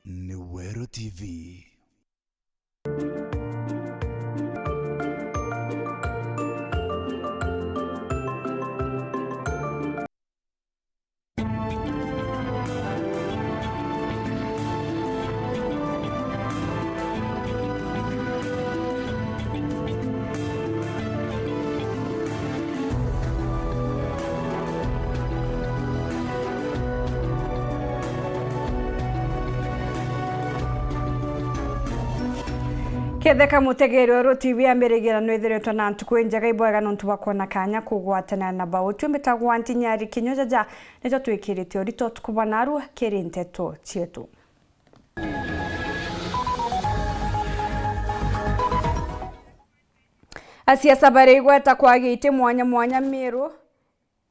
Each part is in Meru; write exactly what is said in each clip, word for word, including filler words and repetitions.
ni Weru T V. Ketheka mutegeri wa Weru T V ambirigira nwithiritwe na ntuku injega ibwega nontu bwa kwona kanya kugwatana na bau. Twi mbitagwa Ntinyari Kinyo jaja, nijo twikirite urito tukubwa narua kiri nteto cietu. Asiasa bari igweta kwagia iti mwanya mwanya Miru,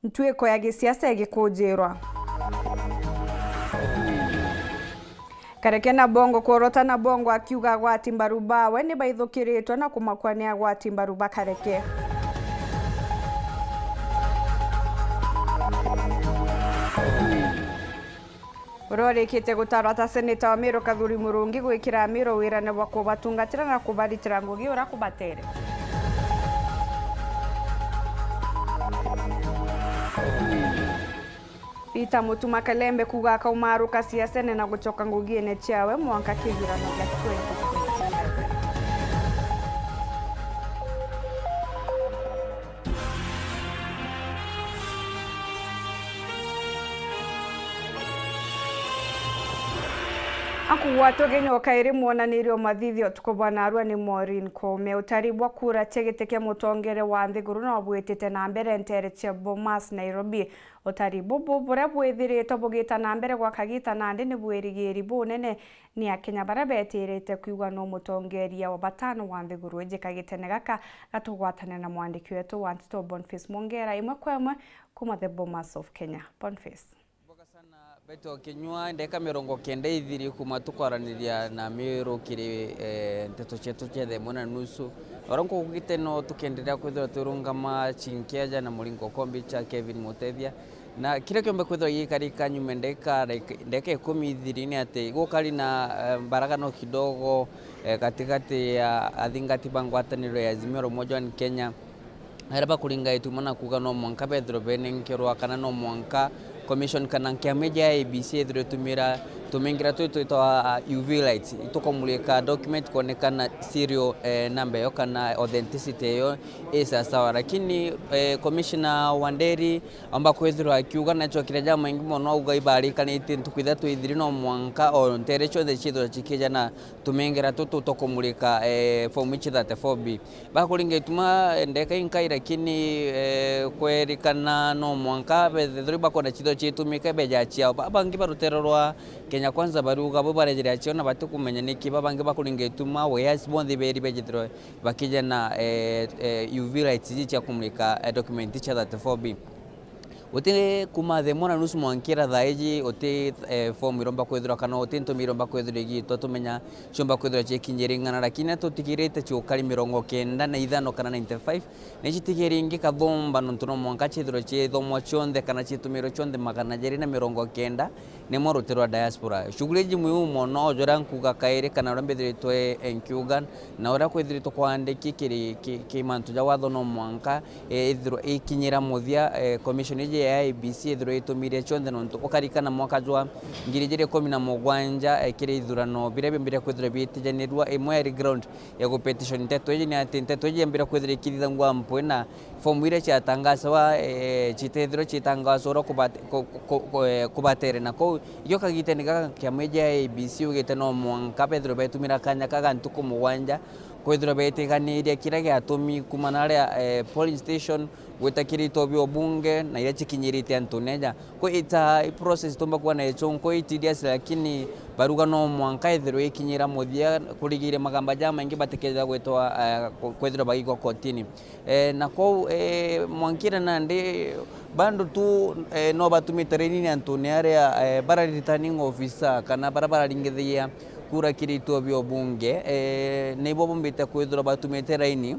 ntuiko ya gisiasa igikujirwa. Kareke Nabongo kworota Nabongo akiuga agwati mbaru bawe ni baithukiritwe na kumakua ni agwati mbaru ba Kareke. Uria urikite gutarwa ta seneta wa Miru Kathuri Murungi gwikira Amiru wirane bwa kubatungatira na kubaritira ngugi uria kubatere. Peter Mutuma Kalembe kuuga akaumaruka siasene na gucoka ngugiine ciawe mwanka kithurano gia twenty twenty-seven. Akugwatwa ugenyo kairi mwonanirio mathithio utuku bwa narua ni Maureen Koome. Utari bwa kura cia giti kia mutongeria wa nthiguru no bwitite na mbere nteere cia Bomas, Nairobi. Utari bubu buria bwithiritwe bugita na mbere gwa kagita nandi ni bwirigiri bunene ni Akenya baria betirite kwigua nu mutongeria wa batano wa nthiguru iji. Kagitene gaka gatugwatane na mwandiki wetu wa nteto Boniface Mwongera imwe kwa imwe kuuma the Bomas of Kenya. Boniface. Mboga sana Betty Okinyua, ndeka mirongo kenda ithiri kuma tukwaraniria na Miru kiri, eh, nteto cietu cia thaa imwe na nusu. Oro nkugite no tukiendelea kwithirwa twirungama chinkiaja na muringo kombi cha Kevin Mutethia. Na kiria kiombe kwithirwa gikarika nyuma ndeka, ndeka ikumi ithiri ni ati gukari na, eh, mbaragano kidogo, eh, katikati ya athingati ba ngwataniro ya Azimio la Umoja One Kenya, aria bakuringa ituma na kuuga no mwanka bethirwe benenkerwa kana no mwanka commission kana kiama gia I E B C ithirwe itumira tumingira tui twitwa, uh, U V lights, itukamulika document kwonekana serial, eh, number yo kana authenticity yo i sawasawa. Lakini, eh, Commissioner Wanderi aumba kwithirwa akiuga nacio kiria jamaingi mono, auga ibarikanitie ntuku ithatu ithiri no mwanka o nteere cionthe ciithirwa cikijana tumengera tutu twa kumurika, eh, form ici thirty-four B. Bakuringa ituma, eh, ndeka inkai, lakini, eh, kwerikana no mwanka bethirwe bakwona ciithirwa ciitumika beja ciao. Babangi ba ruteere rwa Kenya Kwanza bariuga bo barejerea ciao na batikumenya niki. Babangi bakuringa ituma, whereas bonthe beri bejithirwe bakija na, eh, eh, U V lights iji cia kumurika, eh, document cia thirty-four B. Uti kuma thaa imwe na nusu mwankira thaa iji, uti, eh, form iromba kwithirwa kana uti ntumi iromba kwithirwa igitwa tumenya ciomba kwithirwa cikinyira ing'ana, lakini tutigirite ciukari mirongo kenda na ithano kana ninety-five, na ici tigiri ingi kathumba, nontu no mwanka ciithirwe ciithomwa cionthe kana ciitumirwe cionthe magana jeri na mirongo kenda, nimwe ruti rwa diaspora. Shughuli iji muhimu mono, juria nkuuga kairi kana uria mbithiritwe, eh, nkiuga, na uria kwithiritwe kwandiki kiri ki, ki mantu ja watho no mwanka, eh, ithirwe ikinyira muthia, eh, commission iji ya I E B C ithirwe itumire cionthe, nontu ukarikana mwaka jwa ngiri ijiri ikumi na mugwanja, eh, kiri ithurano biria biombire kwithirwa biitijanirua, imwe yari ground ya gupetition nteto iji ni ati nteto iji yambire kwithirwa ikithithangua mpwi na form iria ciatangaswa, eh, citethirwe citangaswa uria kubate-, ku-, ku-, ku-, eh, kubatere. Na kou ikio kagitene gaka kiama gia I E B C ugite no mwanka bethirwe betumira kanya ka ga ntuku mugwanja kwithirwa betiganiria kiria giatumi kuma na aria, eh, polling station gwita kiri itobio bunge na iria cikinyirite antune ja. Kwi ita i process tumba kuona ichunku i tedious, lakini baruga no mwanka ithirwe ikinyira muthia, kurigiire magamba jamaingi batikethira gwitwa, eh, ku-, kwithirwa bagikwa kotini. Eh, na kou, eh, mwankire nandi bado tu, eh, no batumite raini ni antune aria, eh, bara returning officer kana bara bararingithagia kura kiri ituo bia ubunge, eh, nibo bombite kwithirwa batumite raini.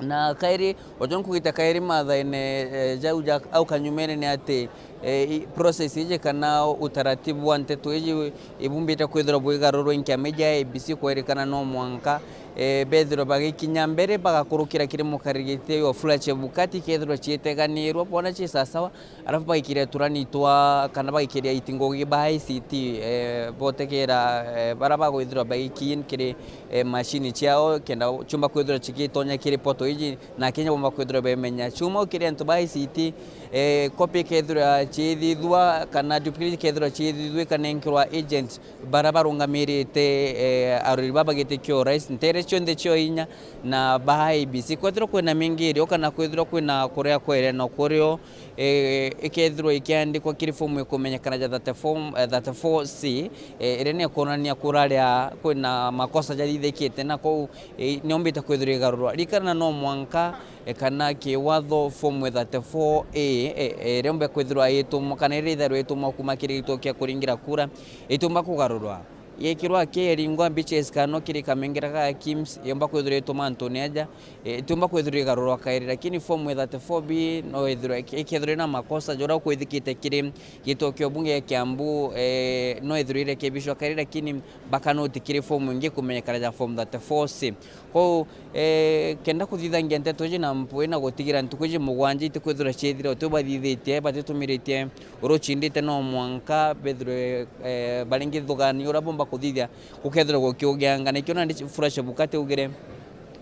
Na kairi, ujo nkugite kairi mathaine, eh, jau ja au kanyumene ni ati E, i-, process iji kana utaratibu wa nteto iji ibumbite kwithirwa bwigarurwa i nkiama iji ya I E B C kwerikana no mwanka, e, bethirwa bagikinya mbere bagakurukira kiri mukariri giti Wafula Chebukati, ikethirwa ciiteganirwa, bona ci sasawa, alafu bagaikiria turani twa, kana bagaikiria iti ngugi ba I C T, e, botegera, e, bara bagwithirwa bagikin kiri, e, mashini ciao, kenda ciumba kwithirwa cigitonya kiri portal iji, na Kenya bomba kwithirwa bemenya. Ciuma kiri antu ba I C T, e, copy ikethirwa ciithithua, kana duplicate ikethirwa ciithithua, ikanenkerwa agent bara barungamirite, e, arori baba giti kia urais, ntere cionthe cio inya, na ba I B C. Kwethirwa kwina mingirio, kana kwethirwa kwina kuria kwereno kurio, e, ikethirwa ikiandikwa kiri fomu ikumenyekana ja thirty-four, e, thirty-four C, e, iria ni ikwonania kuraria kwina makosa jathithikite, na kou, e, niombite kwithirwa igarurwa. Ririkana no mwanka, e, kana kiwatho fomu thirty-four A, e, e, iria umbe kwithirwa itumwa, kana iria ithairwa itumwa kuma kiri gituo kia kuringira kura, itumba kugarurwa. Yekirwa kiringwa mbicha isikano kiri kamengera ga KIMS, yomba kwithirwa ituma antuni aja, e, itiumba kwithirwa igarurwa kairi, lakini fomu thirty-four B no ithirwe iki-, ikethirwa ina makosa, jora kwithikite kiri gituo kia ubunge gia Kiambu, e, no ithirwe irekebishwa kairi, lakini mpaka no tikiri fomu ingi kumenyekana ja fomu thirty-four C. Kou, e, kenda kuthithangia nteto iji na mpwi na gutigira ntuku iji mugwanja itikwithirwa ciithira, uti bathithitie, batitumirite uria ucindite, no mwanka bethirwe, e, baringi thugani uria bomba kuthithia gukethirwa gukiugianga. Nikio nandi Wafula Chebukati augire,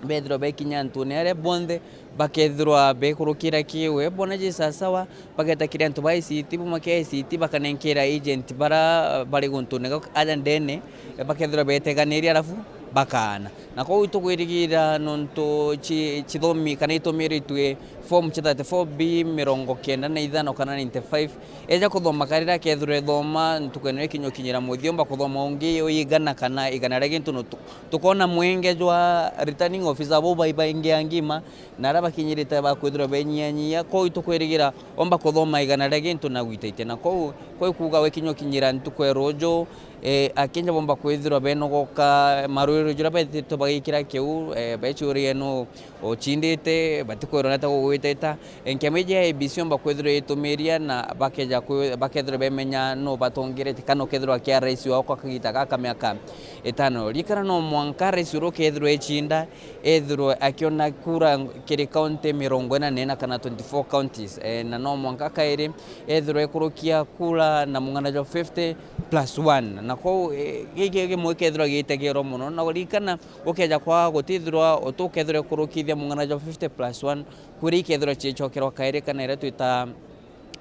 bethirwa bekinya antuni aria bonthe bakethirwa bekurukira kiwe, bona ji sasawa, bageta kiri antu ba I C T, buma kia I C T bakanenkera agent bara bari guntune aja ndene, bakethirwa beteganiria, alafu bakaana. Na kou itugwirigira nontu ci-, cithomi kana itumiritwe form cia thirty-four B mirongo kenda na ithano kana ninety-five, eja kuthoma karira akethirwa ethoma ntuku ino ikinyo kinyira muthia, omba kuthoma ungi uigana kana igana ria gintu, no tu-, tukona mwenge jwa returning officer bo bai baingi angima, na aria bakinyirite bakwithirwa benyianyia. Kou itukwirigira omba kuthoma igana ria gintu na gwitaitia. Na kou, kou ikuuga wekinya ukinyira ntuku ya ruju, e, akinja bomba kwithirwa benogoka marwiriro juria betitwe bagikira kiu, e, beciurie nu ucindite, batikwirwa nata gugwiteta. E, nkiama iji ya I E B C omba kwithirwa itumiria na bakeja kwi-, bakethirwa bemenya nu batongerete kana ukethirwa akia rais wao kwa kagita gaka miaka itano. Ririkana no mwanka rais uria ukethirwa ecinda, ethirwe akiona kura kiri kaunti mirongo ina na ina kana twenty-four counties, e, na no mwanka kairi ethirwe ekurukia kura na mung'ana jwa fifty plus one. Na kou, e, giki kimwe kethirwa gitegerwa mono, na ririkana gukeja kwaga gutithirwa utukethirwa ekurukithia mung'ana jwa fifty plus one, kura ikethirwa ciicokerwa kairi kana iria twita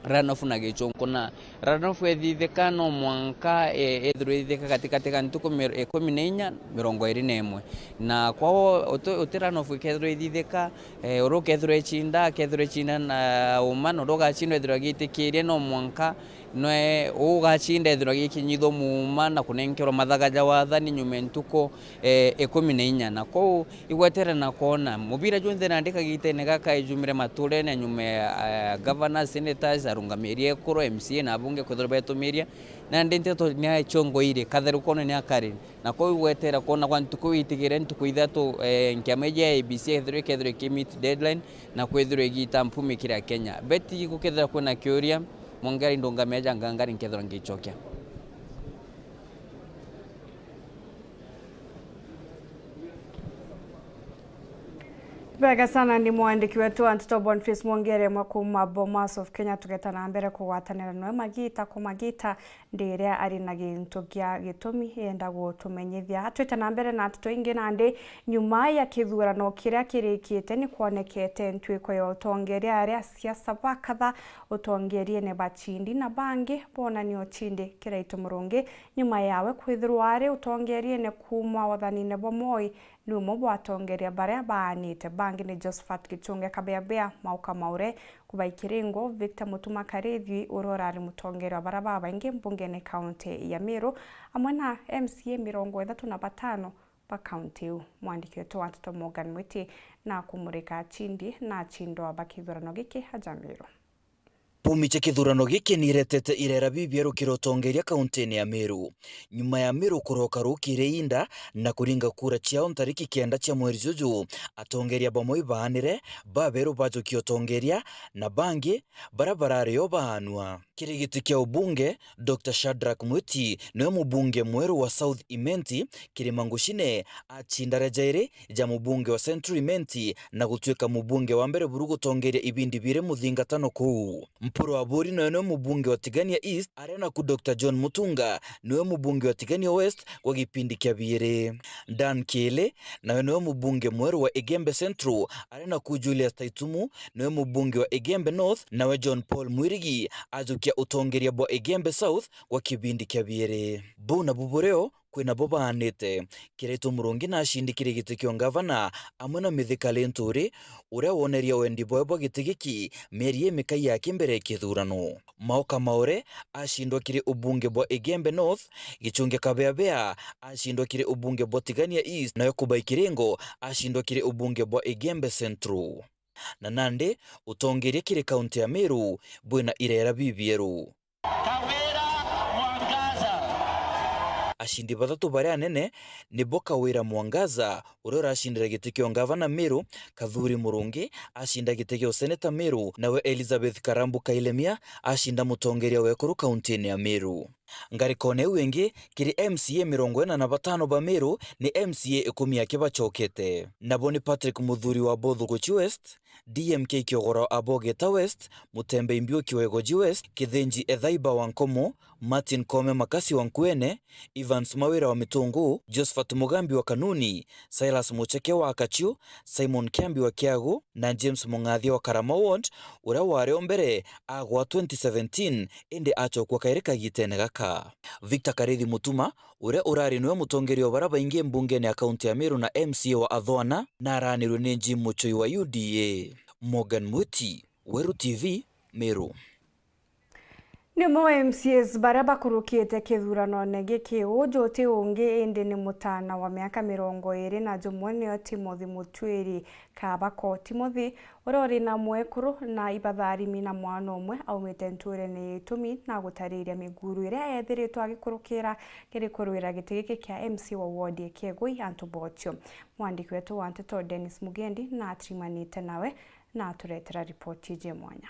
runoff na gichunku. Na runoff ethithika no mwanka, e, ethirwe ethithika katikati ka ntuku mir-, ikumi na inya, mirongo iri na imwe. Na kwao uti, uti runoff ikethirwa ethithika, e, uria ukethirwa ecinda, akethirwa ecinda na uma, na uria ugacinda ethirwa agitikiria no mwanka nwe ugacinda ethirwa agikinyithwa muuma na kunenkerwa mathaga ja wathani nyuma ya ntuku, e, ikumi na inya. Na kou igwetere na kwona mubira junthe nandi kagitene gaka ijumire maturene nyuma ya, eh, governors, senators, arungamiri ekuru, M C A na abunge kwithirwa betumiria, nandi nteto ni achongoire, katheru kono ni akari. Na kou igwetere kwona kwa ntuku itigire ntuku ithatu, eh, nkiama iji ya I E B C ethirwe ikethirwa iki meet deadline na kwithirwa igita mpumi kiri Akenya. Beti gukethirwa kwina kiuria, mwongeri ndungamia ja ngangari nkethirwa ngicokia. Bega sana, ni mwandiki wetu wa nteto Boniface Mwongere, mwe kuma Bomas of Kenya. Tugeta na mbere kugwatanira noe magita ku magita, ndi iria ari na gintu gia gitumi yenda gutumenyithia. Atwite na mbere na nteto ingi nandi, nyuma ya kithurano kiria kirikite, ni kwonekete ntwiko ya utongeria aria siasa bakatha utongeriene bachindi na bangi bonania uchindi kiraitu murungi nyuma yawe kwithirwa ari utongeriene kuuma wathanine bwa Moi, ni umwe bwa atongeria baria baanite. Bangi ni Josephat Gichunge Kabeabea, Mauka Maure, Kubai Kiringo, Victor Mutuma Karithui, uria urari mutongeria wa baria babaingi mbungene kaunti ya Meru, amwe na M C A mirongo ithatu na batano ba kaunti iu. Mwandiki wetu wa nteto Morgan Mwiti na kumurika achindi na achindwa ba kithurano giki aja Meru. Pumi cia kithurano giki niiretete irera bibieru kiri utongeria kauntine ya Meru. Nyuma ya Meru kuroka rukiri inda na kuringa kura ciao ntariki kenda cia mweri juju, atongeria bamwe ibaanire, baberu bajukia utongeria, na bangi bara barari o baanua. Kiri giti kia ubunge, Doctor Shadrack Mwiti niwe mubunge mweru wa South Imenti, Kirima Ngucine, acinda reja iri ja mubunge wa Central Imenti na gutuika mubunge wa mbere buru gutongeria ibindi biiri muthingatano kuu. Mpuru Aburi nawe niwe mubunge wa Tigania East, aria naku Doctor John Mutunga niwe mubunge wa Tigania West gwa gipindi kia biiri. Dan Kiili nawe niwe mubunge mweru wa Igembe Central, aria naku Julius Taitumu niwe mubunge wa Igembe North, nawe John Paul Mwirigi ajukia utongeria bwa Igembe South gwa kibindi kia biiri. Buu nabu burio kwina bo baanite. Kiraitu Murungi nacindi kiri giti kia ungavana amwe na Mithika Linturi, uria wonerie wendi bwawe bwa giti giki mieri imikai yake mbere ya kithurano. Maoka Maore acindwa kiri ubunge bwa Igembe North, Gichungi Kabeabea acindwa kiri ubunge bwa Tigania East, nawe Kubai Kiringo acindwa kiri ubunge bwa Igembe Central. Na nandi utongeria kiri kaunti ya Meru bwina irera bibieru. Kawira Mwangaza. Acindi bathatu baria anene nibo Kawira Mwangaza, uria uracindira giti kia ungavana Meru, Kathuri Murungi acinda giti kia useneta Meru, nawe Elizabeth Karambu Kailemia acinda mutongeria wa ekuru kauntine ya Meru. Ngarikone iu ingi, kiri M C A mirongo ina na batano ba Meru, ni M C A ikumi aki bacokete. Nabo ni Patrick Muthuri wa Bothuguchi West, D M K Kiogora wa Abogeta West, Mutembe Imbiuki wa Igoji West, Kithinji Ethaiba wa Nkomo, Martin Koome Makasi wa Nkuene, Evans Mawira wa Mitungu, Josephat Mugambi wa Kanuni, Silas Mucheke wa Kachiu, Simon Kiambi wa Kiagu, na James Mung'athia wa Karama Ward, uria wari o mbere agwa twenty seventeen, indi acokua kairi kagitene gaka. Victor Karithi Mutuma, uria urari niwe mutongeria wa baria baingi mbungene ya kaunti ya Meru na M C A wa Athwana, na araanirwe ni Jim Muchoi wa U D A. Morgan Mwiti, Weru T V, Meru. Ni umwe wa M C As baria bakurukite kithuranone giki, uju ti ungi indi ni mutana wa miaka mirongo iri na jumwe, nio Timothy Mutwiri Kabako. Timothy, uria uri na mwekuru na ibatharimi na mwana umwe, aumite ntuurene ya Itumi na gutariria miguru iria ethiritwe agikurukira kiri kurwira giti giki kia M C A wa ward ya Kiegui antu bochio. Mwandiki wetu wa nteto Dennis Mugendi na atirimanite nawe na aturetera ripoti iji ya mwanya.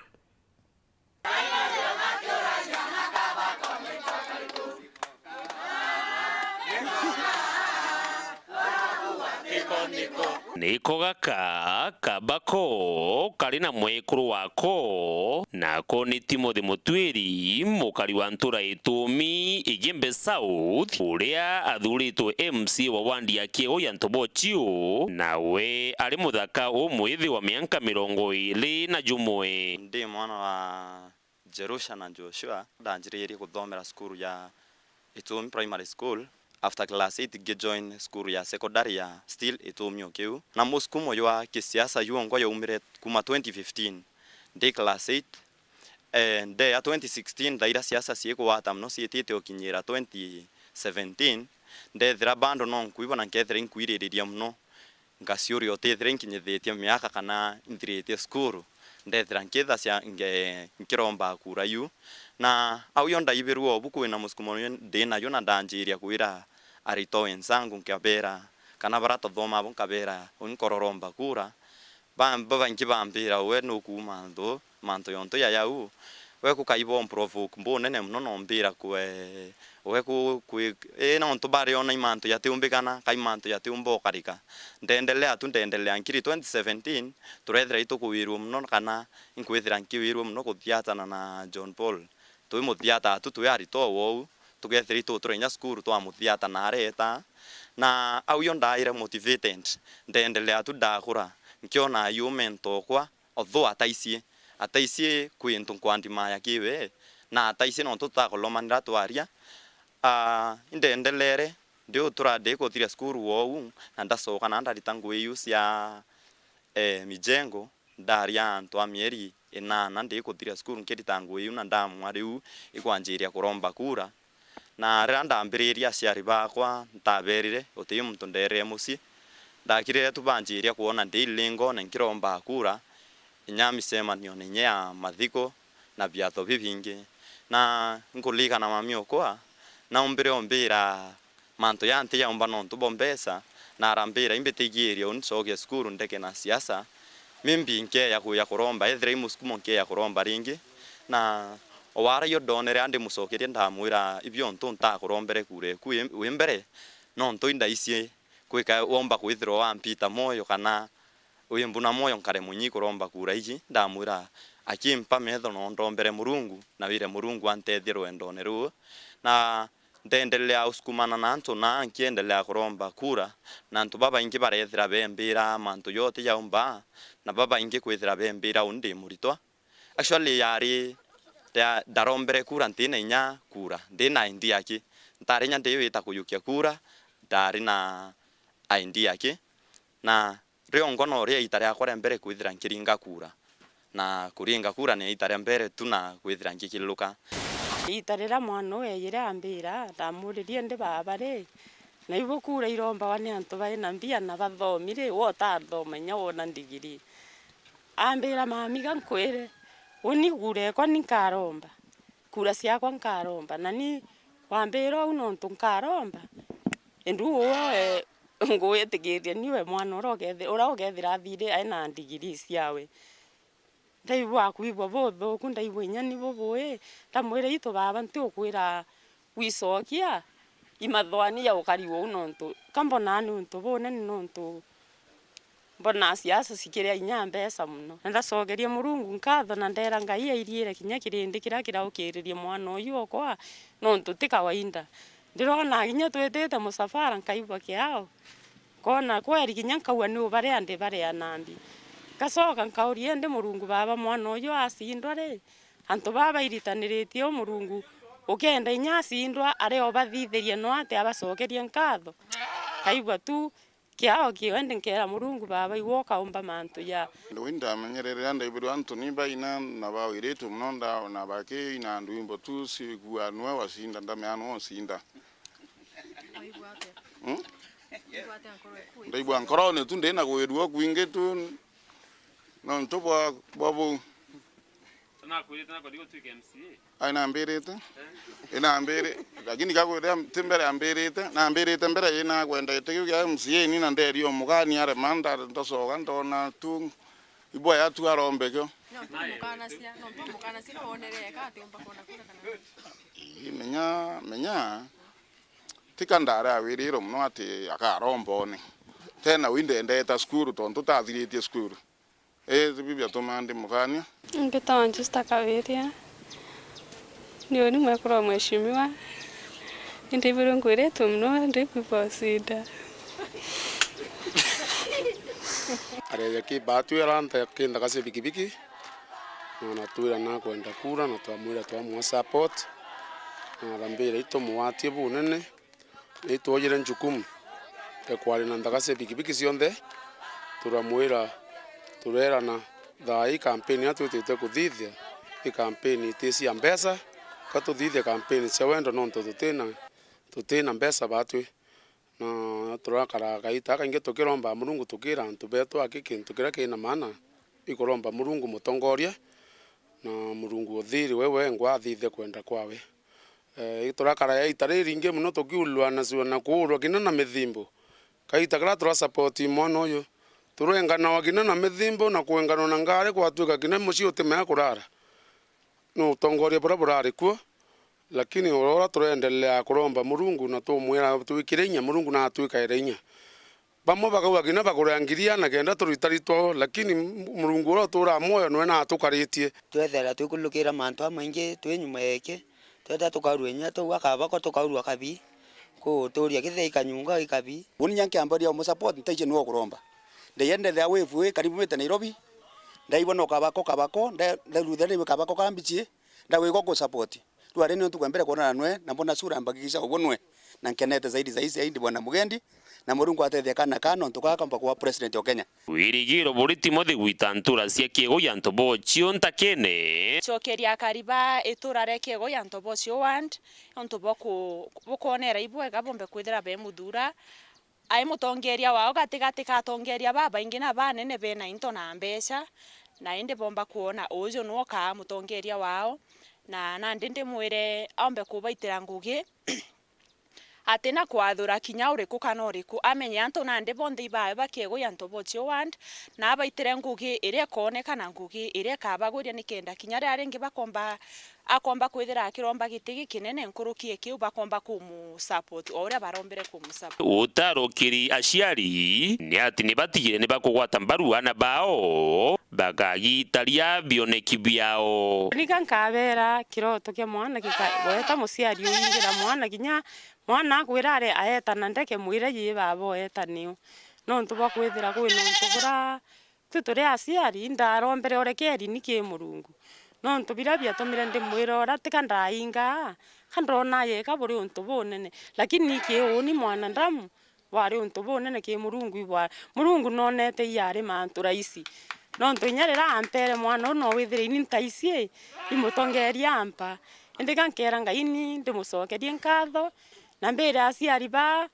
Niko gaka Kabako kari na mwekuru wako, nako ni Timothy Mutwiri, mukari wa ntura Itumi, Igembe South, uria athuritwe M C A wa wandi ya Kiegui ya Ntobochio, nawe ari muthaka umwithi wa mianka mirongo iri na jumwe. Ndi mwana wa Jerusha na Joshua, ndanjiririe kuthomera cukuru ya Itumi Primary School. After class eight ngijoin cukuru ya secondary ya still Itumi o kiu. Na musukumo jwa kisiasa jwongwa jaumire kuma twenty fifteen ndi class eight. Eh, ndeya twenty sixteen, thaira siasa ciikugwata mono ciitite ukinyira twenty seventeen, ndethira bado no nkwibona nkethira inkwiririria mono. Ngaciuria utithira inkinyithitie miaka kana inthiritie cukuru, ndethira nkithacia nge-, nkiromba kura iu. Na au yo ndaibirua ubu kwina musukumo ndi nayo na ndanjiria kwira arito wenzangu nkabera kana bara tuthomaa bo nkabera uni nkororomba kura. Ba-, babaingi bambira, "We nukuuma nthuu, mantu yontu ya yau, we kukaiba umprovoke mbunene mono na umbira kwe, we ku-, kwi-, ii nontu bariona i mantu jatiumbikana, kai mantu jatiumba ukarika." Ndendelea tu, ndendelea. Nkiri twenty seventeen, turethira itukuwirua mono kana inkwithira nkiwirua mono kuthiatana na John Paul. Twi muthiata tu, twi arito wou, tugethira itu turi inya cukuru twamuthiata na areta. Na au yo ndaire motivated, ndendelea tu ndakura, nkiona yu mentor okwa, although ataicie, ataicie kwi into nkwandimaya kiwe, na ataicie nontu tutakulomanira twaria. Ah, indendelere, ndi utura ndi kuthiria cukuru wou, na ndacoka na ndarita ngui iu cia, eh, mijengo, ndaria antu a mieri inana ndi kuthiria cukuru nkirita ngui iu, na ndamwa riu ikwanjiria kuromba kura. Na riria ndambiriria aciari bakwa, ntaberire, guti muntu nderire mucii. Ndakirire tu banjiria kwona ndi ilingone nkiromba kura, inya micemanione inya ya mathiko, na biatho bibingi. Na nkuririkana mami okwa, naumbire umbira mantu ya ntiyaumba nontu bwa mbeca, na arambira imbitigiirie uni ncoke cukuru ndeke na siasa, maybe nkeeja kuja kuromba, ethira i musukumo nkeeja kuromba ringi. Na o waragia ndonere andimucokeria ndamwira, ibio untu ntakurombere kura eku wi mbere, nontu indaici kwika womba kwithirwa wampita mwoyo kana wimbuna mwoyo nkare munyi kuromba kura iji. Ndamwira akimpa metho no ndombere Murungu, na wire Murungu antethie rwendone ruu. Na ndendelea usukumana na antu na nkiendelea kuromba kura, na antu babaingi barethira bembira mantu yote yaumba, na babaingi kwithira bembira uni ndi muritwa. Actually, yari ya, ndarombere kura ntina inya kura, ndina I D aki. Ntari inya ndi wita kuyukia kura, ndari na I D aki. Na rio ngono ria ita riakwa ria mbere kwithira nkiringa kura. Na kuringa kura ni ita ria mbere tu na kwithira nkikiluka. Ita riria mwana uu eejire ambira, ndamuririe, ndi baba ri, na ibu kura irombawa ni antu baina mbia na bathomi ri, we utathoma inya wona ndigiri? Ambira, mami, ga nkwire, uni kura ekwa ni nkaromba, kura ciakwa nkaromba, na ni wambira uu nontu nkaromba, indi uu we ngwitikirie niwe mwana uria ukethi-, uria ukethira athire aina ndigiri ciawe. Ndaigua kwigua buthuku, ndaigua inya ni bubui, ndamwira, itu baba, ntiukwira wicokia imathoani ya ukari uu nontu ka mbonaa ni untu bunene nontu mbonaa siasa cikiria inya mbeca mono. Na ndacokeria Murungu nkatho na ndeera Ngai airiire kinya kirindi kiria kiraukiririe mwana uyu okwa nontu ti kawaida. Ndirona kinya twitite musafara nkaigua kiao. Nkona kweri kinya nkauga ni u baria ndi baria nambi. Ngacoka nkauria indi Murungu baba mwana uyu acindwa ri, antu baba bairitaniritie u Murungu ukenda inya acindwa aria ubathithirie no atia abacokerie nkatho? Nkaigua tu kiao kio indi nkeera Murungu baba igwe ukaumba mantu ja. Ndu indamenyerere ndaibirwa antu ni baina na bawiritwe mono nda na bakiina ndwimbo tu cigua nwe wacinda ndamea nwe ucinda. Waigua atia? Hmm? Waigua atia nkorwe ku? Ndaigua nkorone tu ndina gwirua kwingi tu nontu bwa, bwa buu. Tanakwirite nakwa ndigutwika M C A? Ai, nambirite. Inambiri, lakini gakwira ti mbere ambirite, nambirite mbere ina kwendete kiu kia M C A ni na nderio mugani arema nda-, ndacoka ndona tu ibwaya tu arombe kio. No, tumukanacia, no, tumukanacia, no wonere eka ati umba kona kura kana. Ii, menya, menya. Tika ndari awirirwe mono ati akaromba one. Tena wi ndendeta cukuru tontu tathiritie cukuru. Ii, biu biatuma ndi mukania. Mbitawa Justa Kabiria. Ni uni mwekuru wa mheshimiwa. Indi iburu ngwiritwe mono, ndi kwigua ucinda. Areja ki batu era nta kindaga cia bikibiki. Na natwira nakwenda kura na twamwira twamwa support. Na arambira itu mwatie bunene. Ni twoojire njukumu ya kwaria na nthaga cia bikibiki cionthe, turamwira, tureerana, thaa ii kampeni iria twitite kuthithia, i kampeni iti cia mbeca, ka tuthithie kampeni cia wendo, nontu tutina, tutina mbeca batwi. Na turakara kaita kaingi tukiromba Murungu, tukira antu betu aki kintu kiria kina maana, ikuromba Murungu mutongoria, na Murungu uthiri we wengwa athithie kwenda kwawe. Eh, turakara ya ita riringi mono tukiulwana na kuurwa kinya na mithimbo. Kaita karia tura support mwana uyu, turenganawa kinya na mithimbo na kwenganwa na ngari, gwatwika kinya mucii utimea kurara. Ni utongoria buria burari kuo, lakini uria tureendelea kuromba Murungu na tumwira twikire inya, Murungu na atwikaire inya. Bamwe bakauga kinya bagura ngiri ana kenda turitaritwa, lakini Murungu uria uturaa mwoyo nwe na atukaritie. Twethera twikulukira mantu jamaingi twi nyuma yake, twethira tukaurua inya tuu akabako tukaurua kabii, kuuturia kithia ikanyunga ikabii. Uni nya nkiambaria umusupport, ntaiji niwe ukuromba. Ndaiya ndethea wave wi karibu mite Nairobi, ndaibona ukabako kabako, nda-, ndaruthia niwe kabako kambichi, ndagwikwa ku support. Riu ari nio ntuku ya mbere kwonana nwe, na mbona sura mbagikisha uguo nwe. Na nkenete zaidi zaidi zaidi bwana Mugendi, na Murungu atethia kana kaa nontu kaa kaumba kuba president o Kenya. Wirigiro buri Timothy gwita ntura cia Kiego ya Ntobochio ntakene. Cokeria akari ba itura ria Kiego ya Ntobochio ward, nontu bwa ku-, bukwonera ibwega bombe kwithira be muthura. Ai mutongeria wao gatigati ka atongeria babaingi na banene bena into na mbeca, na indi bomba kwona uju nwe ukaa mutongeria wao, na nandi ndimwire aombe kubaitira ngugi atina kwathura kinya uriku kana uriku, amenye antu nandi bonthe ibawe ba Kiegui ya Ntobochio ward, na abaitire ngugi iria ikooneka na ngugi iria ikabagwiria, nikenda kinya riria ringi bakomba, akomba kwithira akiromba giti gikinene nkuruki ya kiu, bakomba kumu support o uria barombire kumu support. Utarukiri aciari ni ati ni batigire ni bakugwata mbaru aana bao, bakagitaria bioneki biao. Nika nkabera kiroto kia mwana gika-, gweta muciari uingira mwana kinya mwana akwira ari aeta na ndeke, mwire yi baba oeta niu. Nontu bwa kwithira kwina untu bura tu turi aciari, ndarombere urekeri ni ki Murungu. Nontu biria biatumire ndimwira uria tika ndainga, ka ndona yeka buri untu bunene. Lakini ni ki uni mwanadamu, bwari untu bunene ki Murungu ibwa-, Murungu nonete iari mantu raisi. Nontu inya riria ampere mwana uu, no withire ini ntaisi i, imutongeria ampa. Indi ga nkera Ngai ni ndimucokerie nkatho, na mbire aciari baa,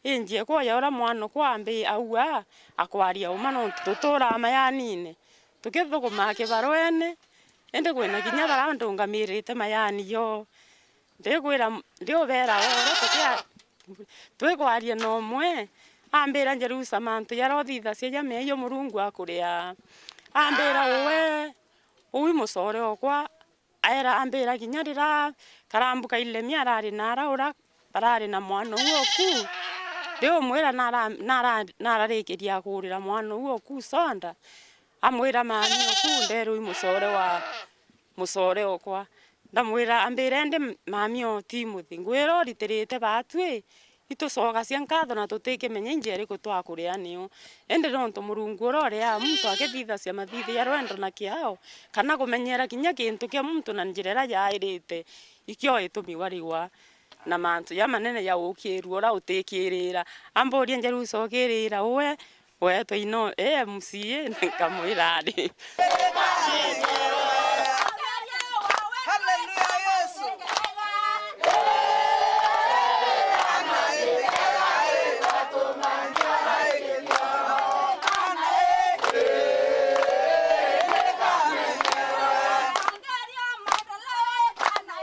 injie kwoya uria mwana okwa ambi aua, akwaria uma nontu tuturaa mayanine, tukithukumaa kibarwene, indi kwina kinya baria ndungamirite mayani yo. Ndikwira, ndiubera uria tukia-, twikwaria na umwe, ambira, Jerusa, mantu jaria uthithacia ja meeyio Murungu akuria. Ambira, uwe, uu i mucore okwa, aera, ambira, kinya riria Karambu ka Ilemia arari na ara uria barari na mwana uu oku, ndiumwira nara-, nara-, nararikiria kuurira mwana uu oku soda, amwira, mami oku nderu i mucore wa mucore okwa. Ndamwira, ambira, indi mami o Timothy, ngwira uritirite baatu i, itucokacia nkatho na tutikimenya i njira iriku twakuria niyo. Indi nontu Murungu uria uriaa muntu akithithacia mathithi ja rwendo na kiao, kana kumenyera kinya kintu kia muntu na njira iria yairite, ikio itumi warigwa na mantu jamanene ja ukiirua uria utikirira. Amburia, Jerusa, ukiirira uwe? Weetwa ino, ee, M C A, nkamwira ari. Haleluya, Yesu.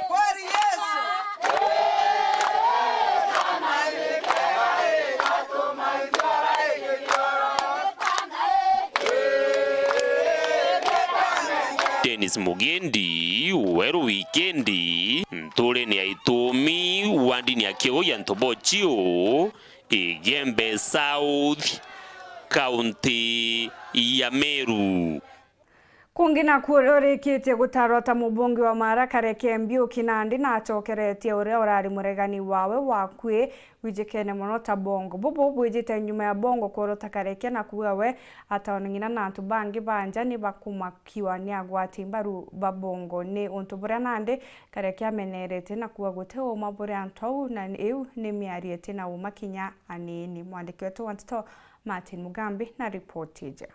Kweli Yesu. Dennis Mugendi, Weru Wikendi, nturene ya Itumi, wandini ya Kiu ya Ntobochio, Igembe South, kaunti ya Meru. Kungi nakuo uria urikitie gutarwa ta mubunge wa Mara Kareke Mbiuki nandi nacokeretie uria urari muregani wawe wakui wijikene mono ta Bongo. Bubu bwijite nyuma ya Bongo kworota Kareke na kuuga we ataona ng'ina na antu bangi ba nja ni bakumakiwa ni agwati mbaru ba Bongo. Ni untu buria nandi Kareke amenerete na kuuga guti uma buri antu au na iu ni miario iti na uma kinya aniini. Mwandiki wetu wa nteto Martin Mugambi na ripoti iji.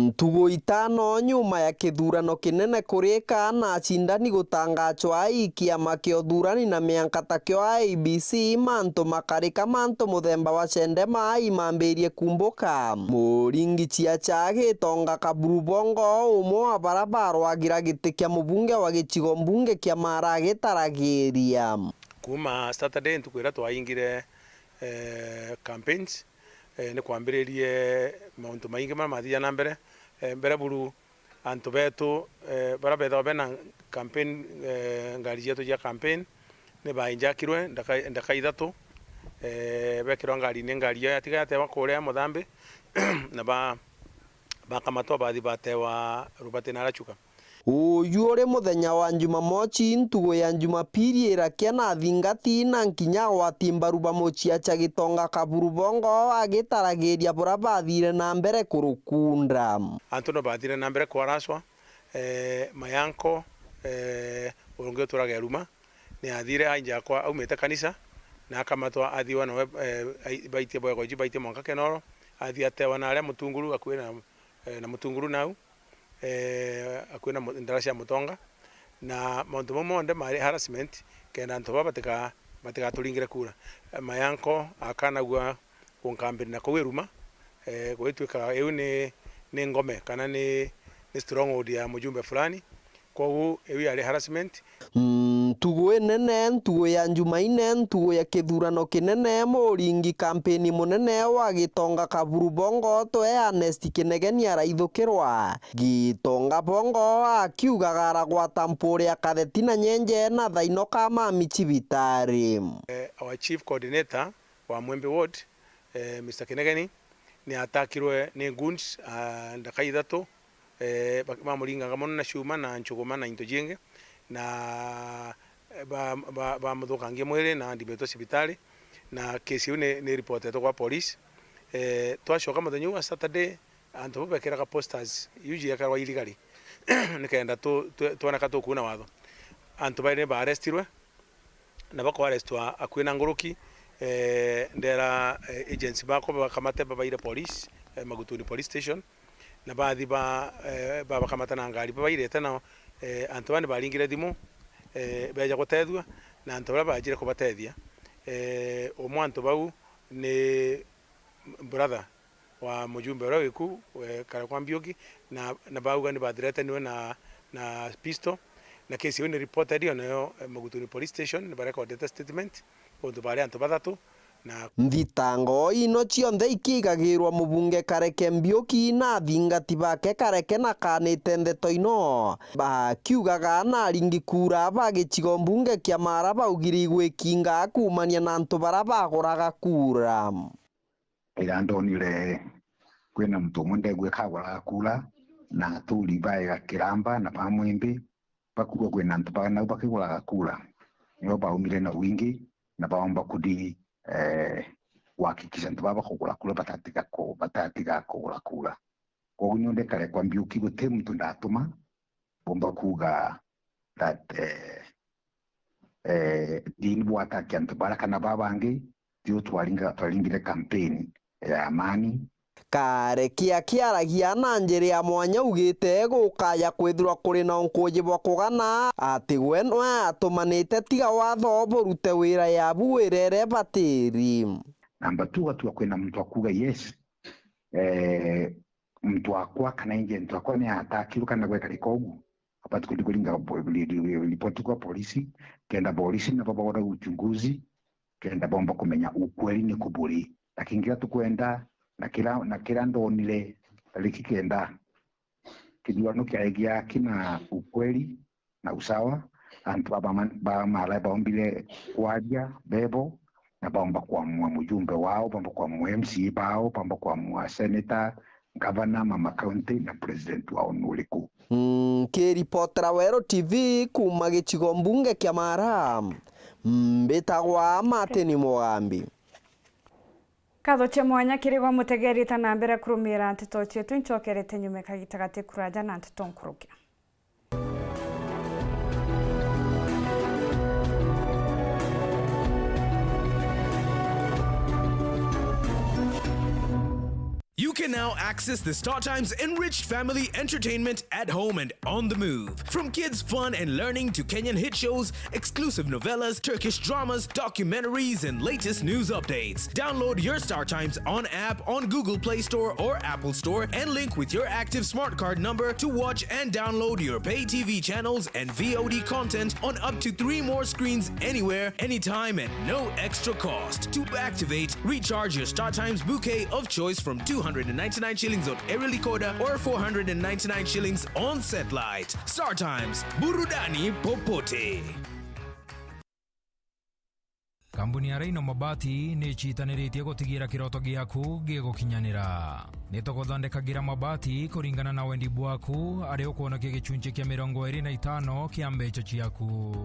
Ntugu itano nyuma ya kithurano kinene kurika na acindani gutangachwa, i kiama kia uthurani na mianka takio I E B C, mantu makarika, mantu muthemba wa cendema imambirie kumbuka. Muringi Chiacha Gitonga Kaburu Bongo, umwe wa bara barwagira giti kia mubunge wa gicigo mbunge kia Mara agitaragiria. Kuuma Saturday, ntuku iria twaingire, eh, campaigns, eh, ni kwambiririe mauntu maingi maria mathiaga na mbere. Eh, mbere buru, antu betu, eh, baria bethagwa bena campaign, eh, ngari cietu cia campaign, ni bainjakirwe ndaka, ndaka ithatu, eh, bekirwa ngarine, ngari yao yatiga yatewa kuria Muthambi, na ba, bakamatwa bathi batewa Rubati na Arachuka. Uju uri muthenya wa Jumamochi, ntugu ya Jumapili irakia na athingati na nkinya agwati mbaru ba Muchiacha Gitonga Kaburu Bongo agitaragiria buria bathire na mbere kurukunda. Antu no bathire na mbere kwaraswa, eh, mayanko, eh, urungi uturaga Eruma, ni athire ainja akwa aumite kanisa, na akamatwa athiwa nawe, eh, ai-, baitie bwego iji baitie mwanka Kenoro, athi atewa na aria Mutunguru akui na, eh, na Mutunguru nau, eh, akui na mu-, ndara cia Mutonga, na mauntu mau monthe mari harassment, kenda antu baba batika-, matigaturingire kura. Eh, my uncle akanagua kunkambiri na kuu Iruma, eh, gwitwikaga iu ni, ni ngome kana ni, ni stronghold ya mujumbe fulani. Kwogu iu yari harassment. Ntugu inene, ntugu ya Njumaine, ntugu ya kithurano kinene, muringi kampeni munene wa Gitonga Kaburu Bongo twe Ernest Kinegeni araithukirwa. Gitonga Bongo akiugaga aragwata mpuri ya katheti na nyenje na thaino kamami cibitari. Eh, our chief coordinator wa Mwembe Ward, eh, Mister Kinegeni, ni atakirwe ni goons, ah, ndaka ithatu, eh, ba-, bamuringaga mono na chuma na nchuguma na into jingi, na, eh, ba-, ba-, bamuthukangia mwiri na ndibetwe cibitari, na case iu ni, ni reportetwe kwa police. Eh, twacoka muthenya uu wa Saturday, antu bau bekiraga posters iu ciekarwa illegally, nikenda tu-, tu-, twoneka tukuuna watho. Antu bairi ni baarrestirwe, na bakwa arrestwa akui na nguruki, eh, ndera, eh, agents bakwa babakamate babaire police, eh, Magutuni Police Station, na bathi ba, eh, babakamata na ngari babairete nao, eh, antu baa ni baringire thimu, eh, beja gutethua, na antu baria bajire kubatethia, eh, umwe antu bau ni brother wa mujumbe uria wiku, eh, Karekwa Mbiuki, na, na bauga ni bathreateniwe na, na pistol, na case iu ni reported yo nayo, eh, Magutuni Police Station, ni barecordete statement, untu bari antu bathatu, na Nthitango ino cionthe ikigagirwa mubunge Kareke Mbiuki na athingati bake Kareke na kanite ndeto ino, bakiugaga na aringi kura ba gicigo mbunge kia Mara baugiri igwikinga kuumania na antu bara baguraga kura. Ira ndonire kwina muntu umwe ndegwika aguraga kura, na aturi baega Kiramba na ba Mwimbi bakuuga kwina antu ba nau bakiguraga kura, nio baumire na wingi na baomba kuthi, eh, kuhakikisha antu baa bakugura kura batatiga ku-, batatiga kugura kura. Kwogu nio ndekare kwa Mbiuki guti muntu ndatuma bomba kuuga that, eh, eh, ndini bwatakia antu bara kana baa bangi, tio twaringa-, twaringire campaign ya amani. Kareke akiaragia na njira ya mwanya augite gukaya kwithirwa kuri na unkuji bwa kugana ati we nwe atumanite tiga watho burute wira yabu wirere batiri. Namba two, gatua kwina muntu akuga yes, eh, muntu akwa kana agent akwa ni atakirwe kana gwekarika ugu, abati kuthi kuringa bo-, ri-, ri-, ri-, ripoti kwa polisi, kenda polisi nabo baora uchunguzi, kenda bomba kumenya ukweli ni ku buri. Lakini kiria tukwenda, na kiria, na kiria ndonire, riki kenda kithurano kiae gia aki na ukweli, na usawa, antu ba, ba, ba Mara baombire kwaria bebo, na baomba kuamua mujumbe wao, baomba kuamua M C A bao, baomba kuamua senator, governor, mama county, na president wao ni uriku. Nkiripotera Weru T V kuuma gicigo mbunge kia Mara, mbitagwa Martin Mugambi. Nkatho cia mwanya kiri gwe mutegerite na mbere kurumira nteto cietu, incokerete nyume kagita gati kuraja na nteto nkuruki. You can now access the StarTimes enriched family entertainment at home and on the move. From kids' fun and learning to Kenyan hit shows, exclusive novellas, Turkish dramas, documentaries, and latest news updates. Download your StarTimes On app on Google Play Store or Apple Store and link with your active smart card number to watch and download your pay T V channels and V O D content on up to three more screens anywhere, anytime, at no extra cost. To activate, recharge your StarTimes bouquet of choice from two hundred and ninety-nine shillings on aerial decoder or four hundred and ninety-nine shillings on satellite. StarTimes, burudani popote. Kambuni ya Rhino Mabati ni icitaniritie gutigira kiroto giaku gigukinyanira. Ni tuguthondekagira mabati kuringana na wendi bwaku, ari ukwonokia gicunci kia mirongo iri na itano kia mbeca ciaku.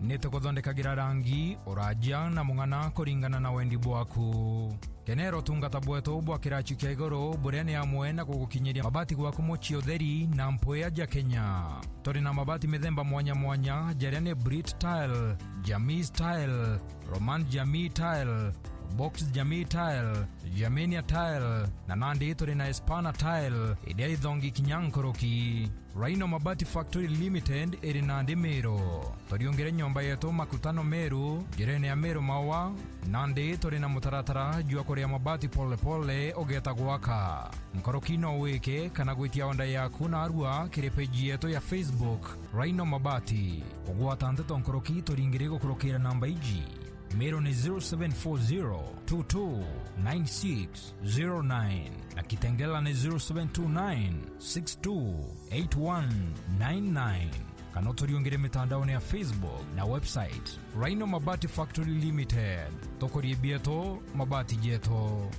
Ni tuguthondekagira rangi, uraja na mung'ana kuringana na wendi bwaku. Kenera utungata bwetu bwa kiraci kia iguru, buria ni amwe na gugukinyiria mabati gwaku mucii utheri na mpwia ja Kenya. Turi na mabati mithemba mwanya mwanya, jaria ni Brit Tile, Jamii Style, Roman Jamii Tile, Box Jamii Tile, Germania Tile, na nandi turi na Espana Tile, iria ithongi kinya nkuruki. Rhino Mabati Factory Limited iri nandi Meru. Turiungire nyomba yetu Makutano Meru, njirene ya Meru Maua, nandi turi na mutaratara jwa kuria mabati pole pole ugeta gwaka. Nkuruki no wike kana gwitia onda yaku narua kiri page yetu ya Facebook, Rhino Mabati. Kugwata nteto nkuruki turingire gukurukira namba iji. Meru ni zero seven four zero two two nine six zero nine na Kitengela ni zero seven two nine six two eight one nine nine. Kana uturiungire mitandaoni ya Facebook na website, Rhino Mabati Factory Limited. Tukurie bietu, mabati jetu.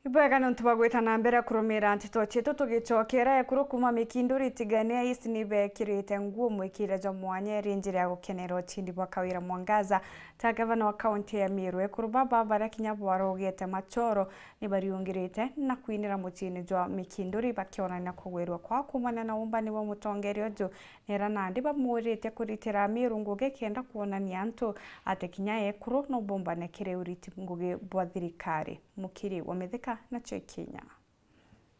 Ibwega niuntu bwa gwita na mbere kurumira nteto cietu. Tugicokera ekuru kuuma Mikinduri Tigania East ni bekirite nguo mwikire jwa mwanya iri njira ya gukenera ucindi bwa Kawira Mwangaza ta gavana wa kaunti ya Meru. Ekuru baba baria kinya bwarugite machoro ni bariungirite na kwinira muciini jwa Mikinduri bakionania kugwirua kwao kuumania na uumbani bwa mutongeria uju, nera nandi bamwirite kuritira Amiru ngugi kenda kwonania antu ati kinya ekuru no bombane kiri uriti ngugi bwa thirikari. Mukiri wa Mithika na Chekinya.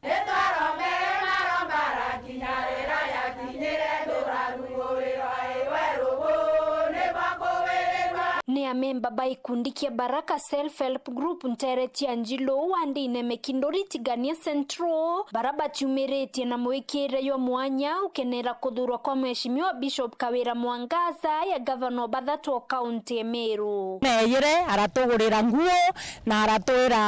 Nitwarombere maromba arakinya rira yakinyire nduraru ruri rwa iwe rubu nibwa kuwirirwa. Ni amemba ba gikundi kia Baraka Self Help Group ntere cia Njilu wandine Mikinduri Tigania Central, bara baciumiritie na mwikire jwa mwanya ukenera kuthurwa kwa Mheshimiwa Bishop Kawira Mwangaza ya gavana wa bathatu wa kaunti ya Meru. Neeyire, aratugurira nguo, na aratwira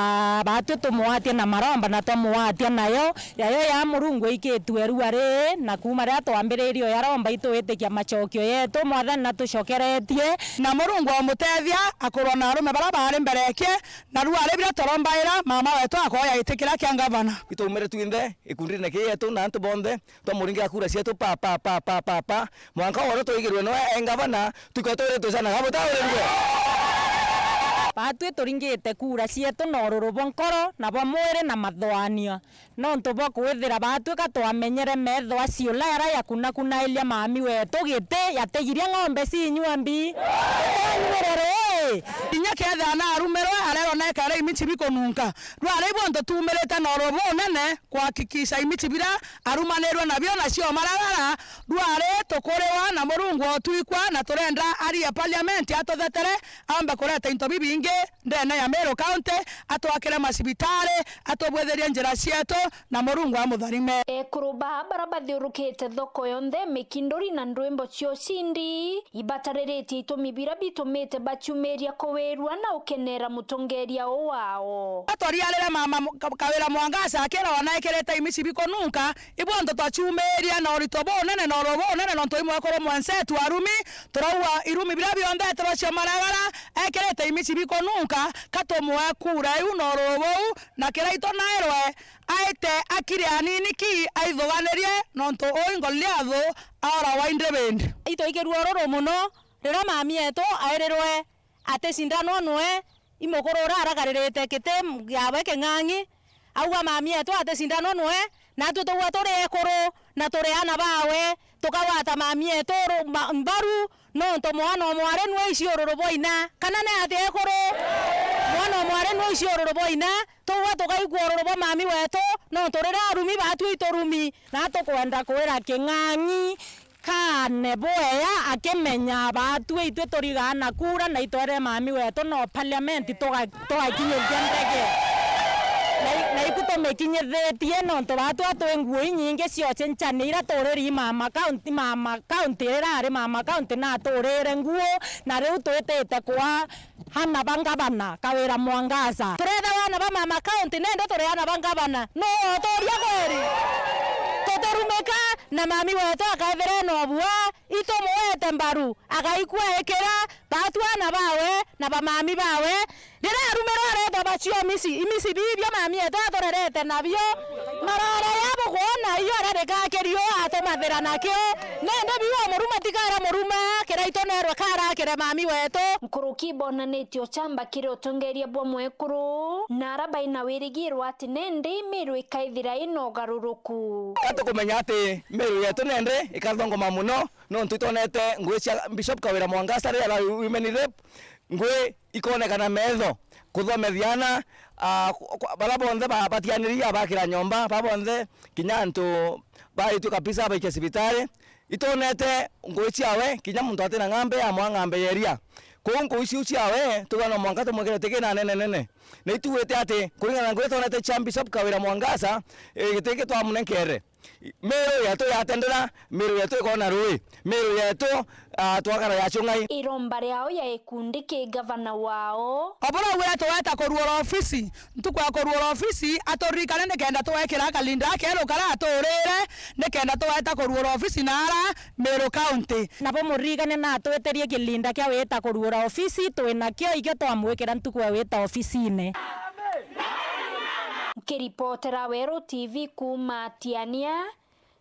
baatwi tumwatia na maromba, na twamwatia nayo. Yayo ya Murungu ikitue rua ri, na kuuma riria twambiririe uya romba itwitikia macokio yetu, Mwathani natucokeretie. Na Murungu omutethia akurwa na arume bara baari mbere yake, na rua ri biria turombaira, mama wetu akoya giti kiria kia ngavana. Itwaumire twinthe, ikundine kii yetu na antu bonthe, twamuringira kura cietu pa, pa, pa, pa, pa, pa. Mwanka wona twaigirwe noe e ngavana, tuko twire twicanaga butaurirue. Baatwi turingite kura cietu na ururu bwa nkoro na bwa mwiri na mathwanio. Nontu bwa kwithira baatwi ka twamenyere meethwa ciula jaria jakunakunairia mami wetu giti, yatigiria ng'ombe cinyua mbi. Anyuire ri? Kinya kethira naarumirwe, arerwa naikare imici bikununka. Rwari bonthe tuumirite na ururu bunene kuhakikisha imici biria arumanirwe nabio na ciomaragara, rwari tukuriwa na Murungu otwikwa, na turenda arie parliament atuthetere, ambe kureta into bibingi ndene ya Meru County, atwakire macibitari, atubwithirie njira cietu, na Murungu amutharime. Ekuru baa bara bathiurukite thoko yonthe, Mikinduri na ndwimbo cia ucindi ibatariritie itumi biria bitumite baciumiria kuwirua na ukenera mutongeria uu wao. Twariarire mama Mu-, Ka-, Kawira Mwangaza akira ona ekirite imici bikununka, ibonthe twaciumiria na urito bunene na ururu bunene, nontu imwekuru mwensetu arumi, turauga irumi biria bionthe etirwa cio maragara, ekirite imici bikununka, ka tumwe kura iu na ururu buu, na kiria itonairwe aite akiri anini ki aithuganirie, nontu ui Goliathu aora wa indibindi. Itwikirue ururu mono riria mami etu airirwe aticindanwa nwe i mukuru uria aragaririte giti yawe king'ang'i, auga mami etu aticindanwa nwe, natwi tugua turi ekuru na turi aana bawe, tukagwata mami etu ru-, ma-, mbaru, nontu mwana o mwari nwe ici ururu bwa ina, kana ni atia ekuru? Mwana o mwari nwe ici ururu bwa ina, tugua tugaigua ururu bwa mami wetu, nontu riria arumi baatwi iturumi. Na tukwenda kwira king'ang'i kaane bwea akimenya baatwi itwi turigaa na kura na itwere mami wetu no parliament tuga-, tugakinyithia ndege. Na i-, na iku tumikinyithitie nontu baatwi atwi nguo inyingi ciocenchani iria turiri mama county, mama county rirari mama county na aturire nguo, na riu twitite kwa aana ba ngavana Kawira Mwangaza. Tureetha aana ba mama county, nende turi aana ba ngavana. Nuu uturia kweri? Tutirumika na mami wetu akethira ena ubua, itumwete mbaru, agaikua ikira, baatwi aana bawe, na bamami bawe. Riria arumirwe areetwa bacio misi, imisi bibio mami etu aturerete nabio. Maroro ya bukwona iyo aria rikakiri u atumathira nakio. Nindi biu omuruma tikara muruma, kiraitu nerwe karakire mami wetu. Nkuruki bonanitie uchamba kiri utongeria bwa mwekuru, na ara baina wirigirwa ati nindi Miru ikaithira ina ugaruruku. Ka tukumenya ati Miru yetu nindi ikathongoma mono, nontu itonete ngui cia Bishop Kawira Mwangaza riria arari women rep, ngui ikonekana metho, kuthomethia ana, ah, ku-, ku-, bara bonthe ba-, batianiriria bakira nyomba, bara bonthe kinya antu baitue kabisa baikia cibitari. Itonete ngui ciawe, kinya muntu atina ng'ambe ya mwa ng'ambe ya iria. Kwou ngui ciu ciawe, tuga no mwanka tumwikire tiki na nene nene. Na ituwite ati, kuringana na ngui itonete cia Bishop Kawira Mwangaza, eh, giti ki twamunenkere. Miru yetu yatendera, miru yetu ikona rui, miru yetu, ah, twakara ya cung'ai. Iromba riao ya ikundi ki gavana wao. Obura wira tuweta kuruura ofisi, ntuku ya kuruura ofisi, aturirikane nikenda twekira kalinda akeru kara aturire, nikenda tuweta kuruura ofisi na ara Miru County. Nabo muririkane na atwitirie kilinda kia wita kuruura ofisi, twinakio ikio twamwikira ntuku ya wita ofisine. Nkiripotera Weru T V kuuma Tiania,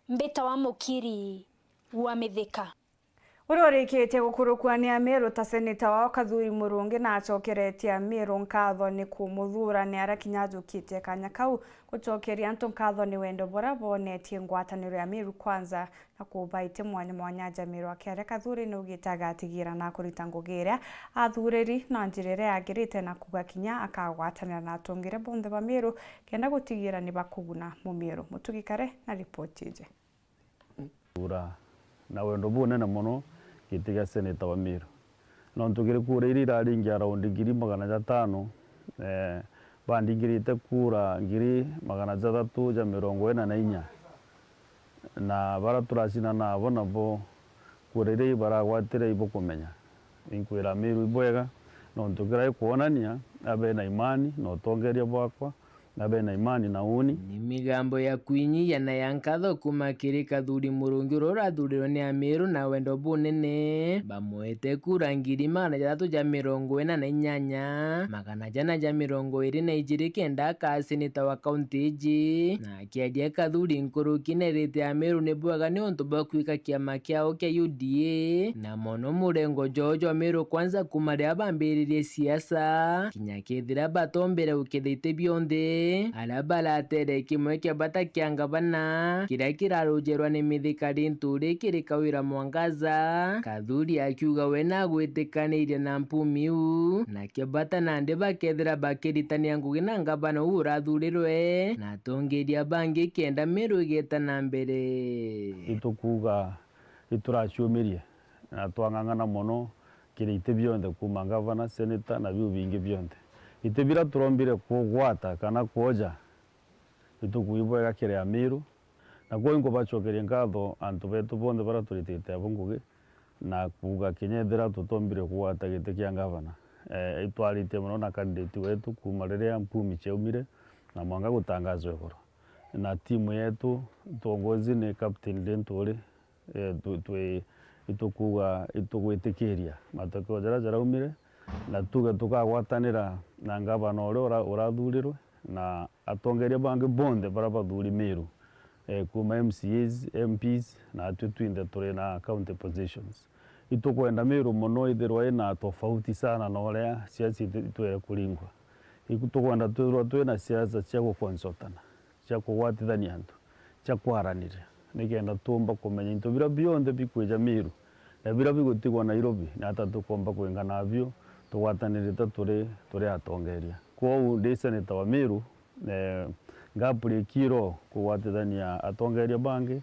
mbitawa Mukiri wa Mithika. Uria urikitie gukurukua ni Amiru ta seneta wao Kathuri Murungi na acokeretie Amiru nkatho ni kumuthuura ni aria kinya ajukitie kanya kau. Gucokeria antu nkatho ni wendo buria bonetie ngwataniro ya Miru Kwanza na kubaite mwanya mwanya aja Miru akiaria Kathuri naugite agatigira na kurita ngugi iria athuriri na njira iria yagirite na kuuga kinya akagwatanira na atongeria bonthe ba Miru kenda gutigira ni bakuguna Mumiru. Mutugi Kare na ripoti iji. Kura na wendo bunene mono giti gia seneta wa Miru. Nontu kiri kura iria iraringi around ngiri magana jatano, eh, bandingirite kura ngiri magana jathatu ja mirongo ina na inya. Na baria turacindana nabo nabo kura iria ibaragwatire ibukumenya. Inkwira Miru ibwega, nontu kiria ikwonania abe na imani na utongeria bwakwa, na bena imani na uni. Ni migambo ya kwinyia na ya nkatho kuuma kiri Kathuri Murungi uria urathurirwe ni Amiru na wendo bunene. Bamwete kura ngiri magana jathatu ja mirongo ina na inyanya, magana jana ja mirongo iri na ijiri kenda akaa seneta wa kaunti iji. Na akiaria Kathuri nkuruki nerite Amiru ni bwega ni untu bwa kwika kiama kiao kia U D A, na mono murengo jwao jwa Miru Kwanza kuuma riria bambiririe siasa, kinya kethira batombere guketha iti bionthe, aria baratere kimwe kia bata kia ngavana, kiria kirarujerwa ni mithikari nturi kiri Kawira Mwangaza. Kathuri akiuga we nagwitikanirie na mpumi iu, na kia bata nandi bakethira bakiritania ngugi na ngavana uu urathurirwe, na atongeria bangi kenda Miru igeta na mbere. Itukuuga ituraciumirie na twang'ang'ana mono kiri iti bionthe kuuma ngavana, seneta na biu bingi bionthe. Iti bira turombire kugwata kana kwoja, itukuuga ibwega kiri Amiru, na kwou inkubacokeria nkatho antu betu bonthe baria turitite abo ngugi, na kuuga kinya ethira tutombire kugwata giti kia ngavana, eh, itwaritie mono na candidate wetu kuuma riria mpumi ciaumire na mwanka gutangazwa iguru. Na timu yetu tongozi ni Captain Linturi, eh, tu-, twi-, itukuuga itugwitikiria matokeo jaria jaraumire, na tuge tukagwatanira na ngavana uria ura-, urathurirwe, na atongeria bangi bonthe baria bathuri Miru, eh, kuuma M C As, M Ps, na atwi twinthe turi na county positions. Itukwenda Miru mono ithirwa ina tofauti sana na uria siasa itu-, itwere kuringwa. Itukwenda twithirwa twina siasa cia gukonsultana, cia kugwatithania antu, cia kwaraniria, nikenda tuumba kumenya into biria bionthe bikwija Miru na biria bigutigwa Nairobi, ni ata tukomba kwingana nabio tugwatanirite turi, turi atongeria. Kwou ndi seneta wa Miru, eh, ngapurikiro kugwatithania atongeria bangi,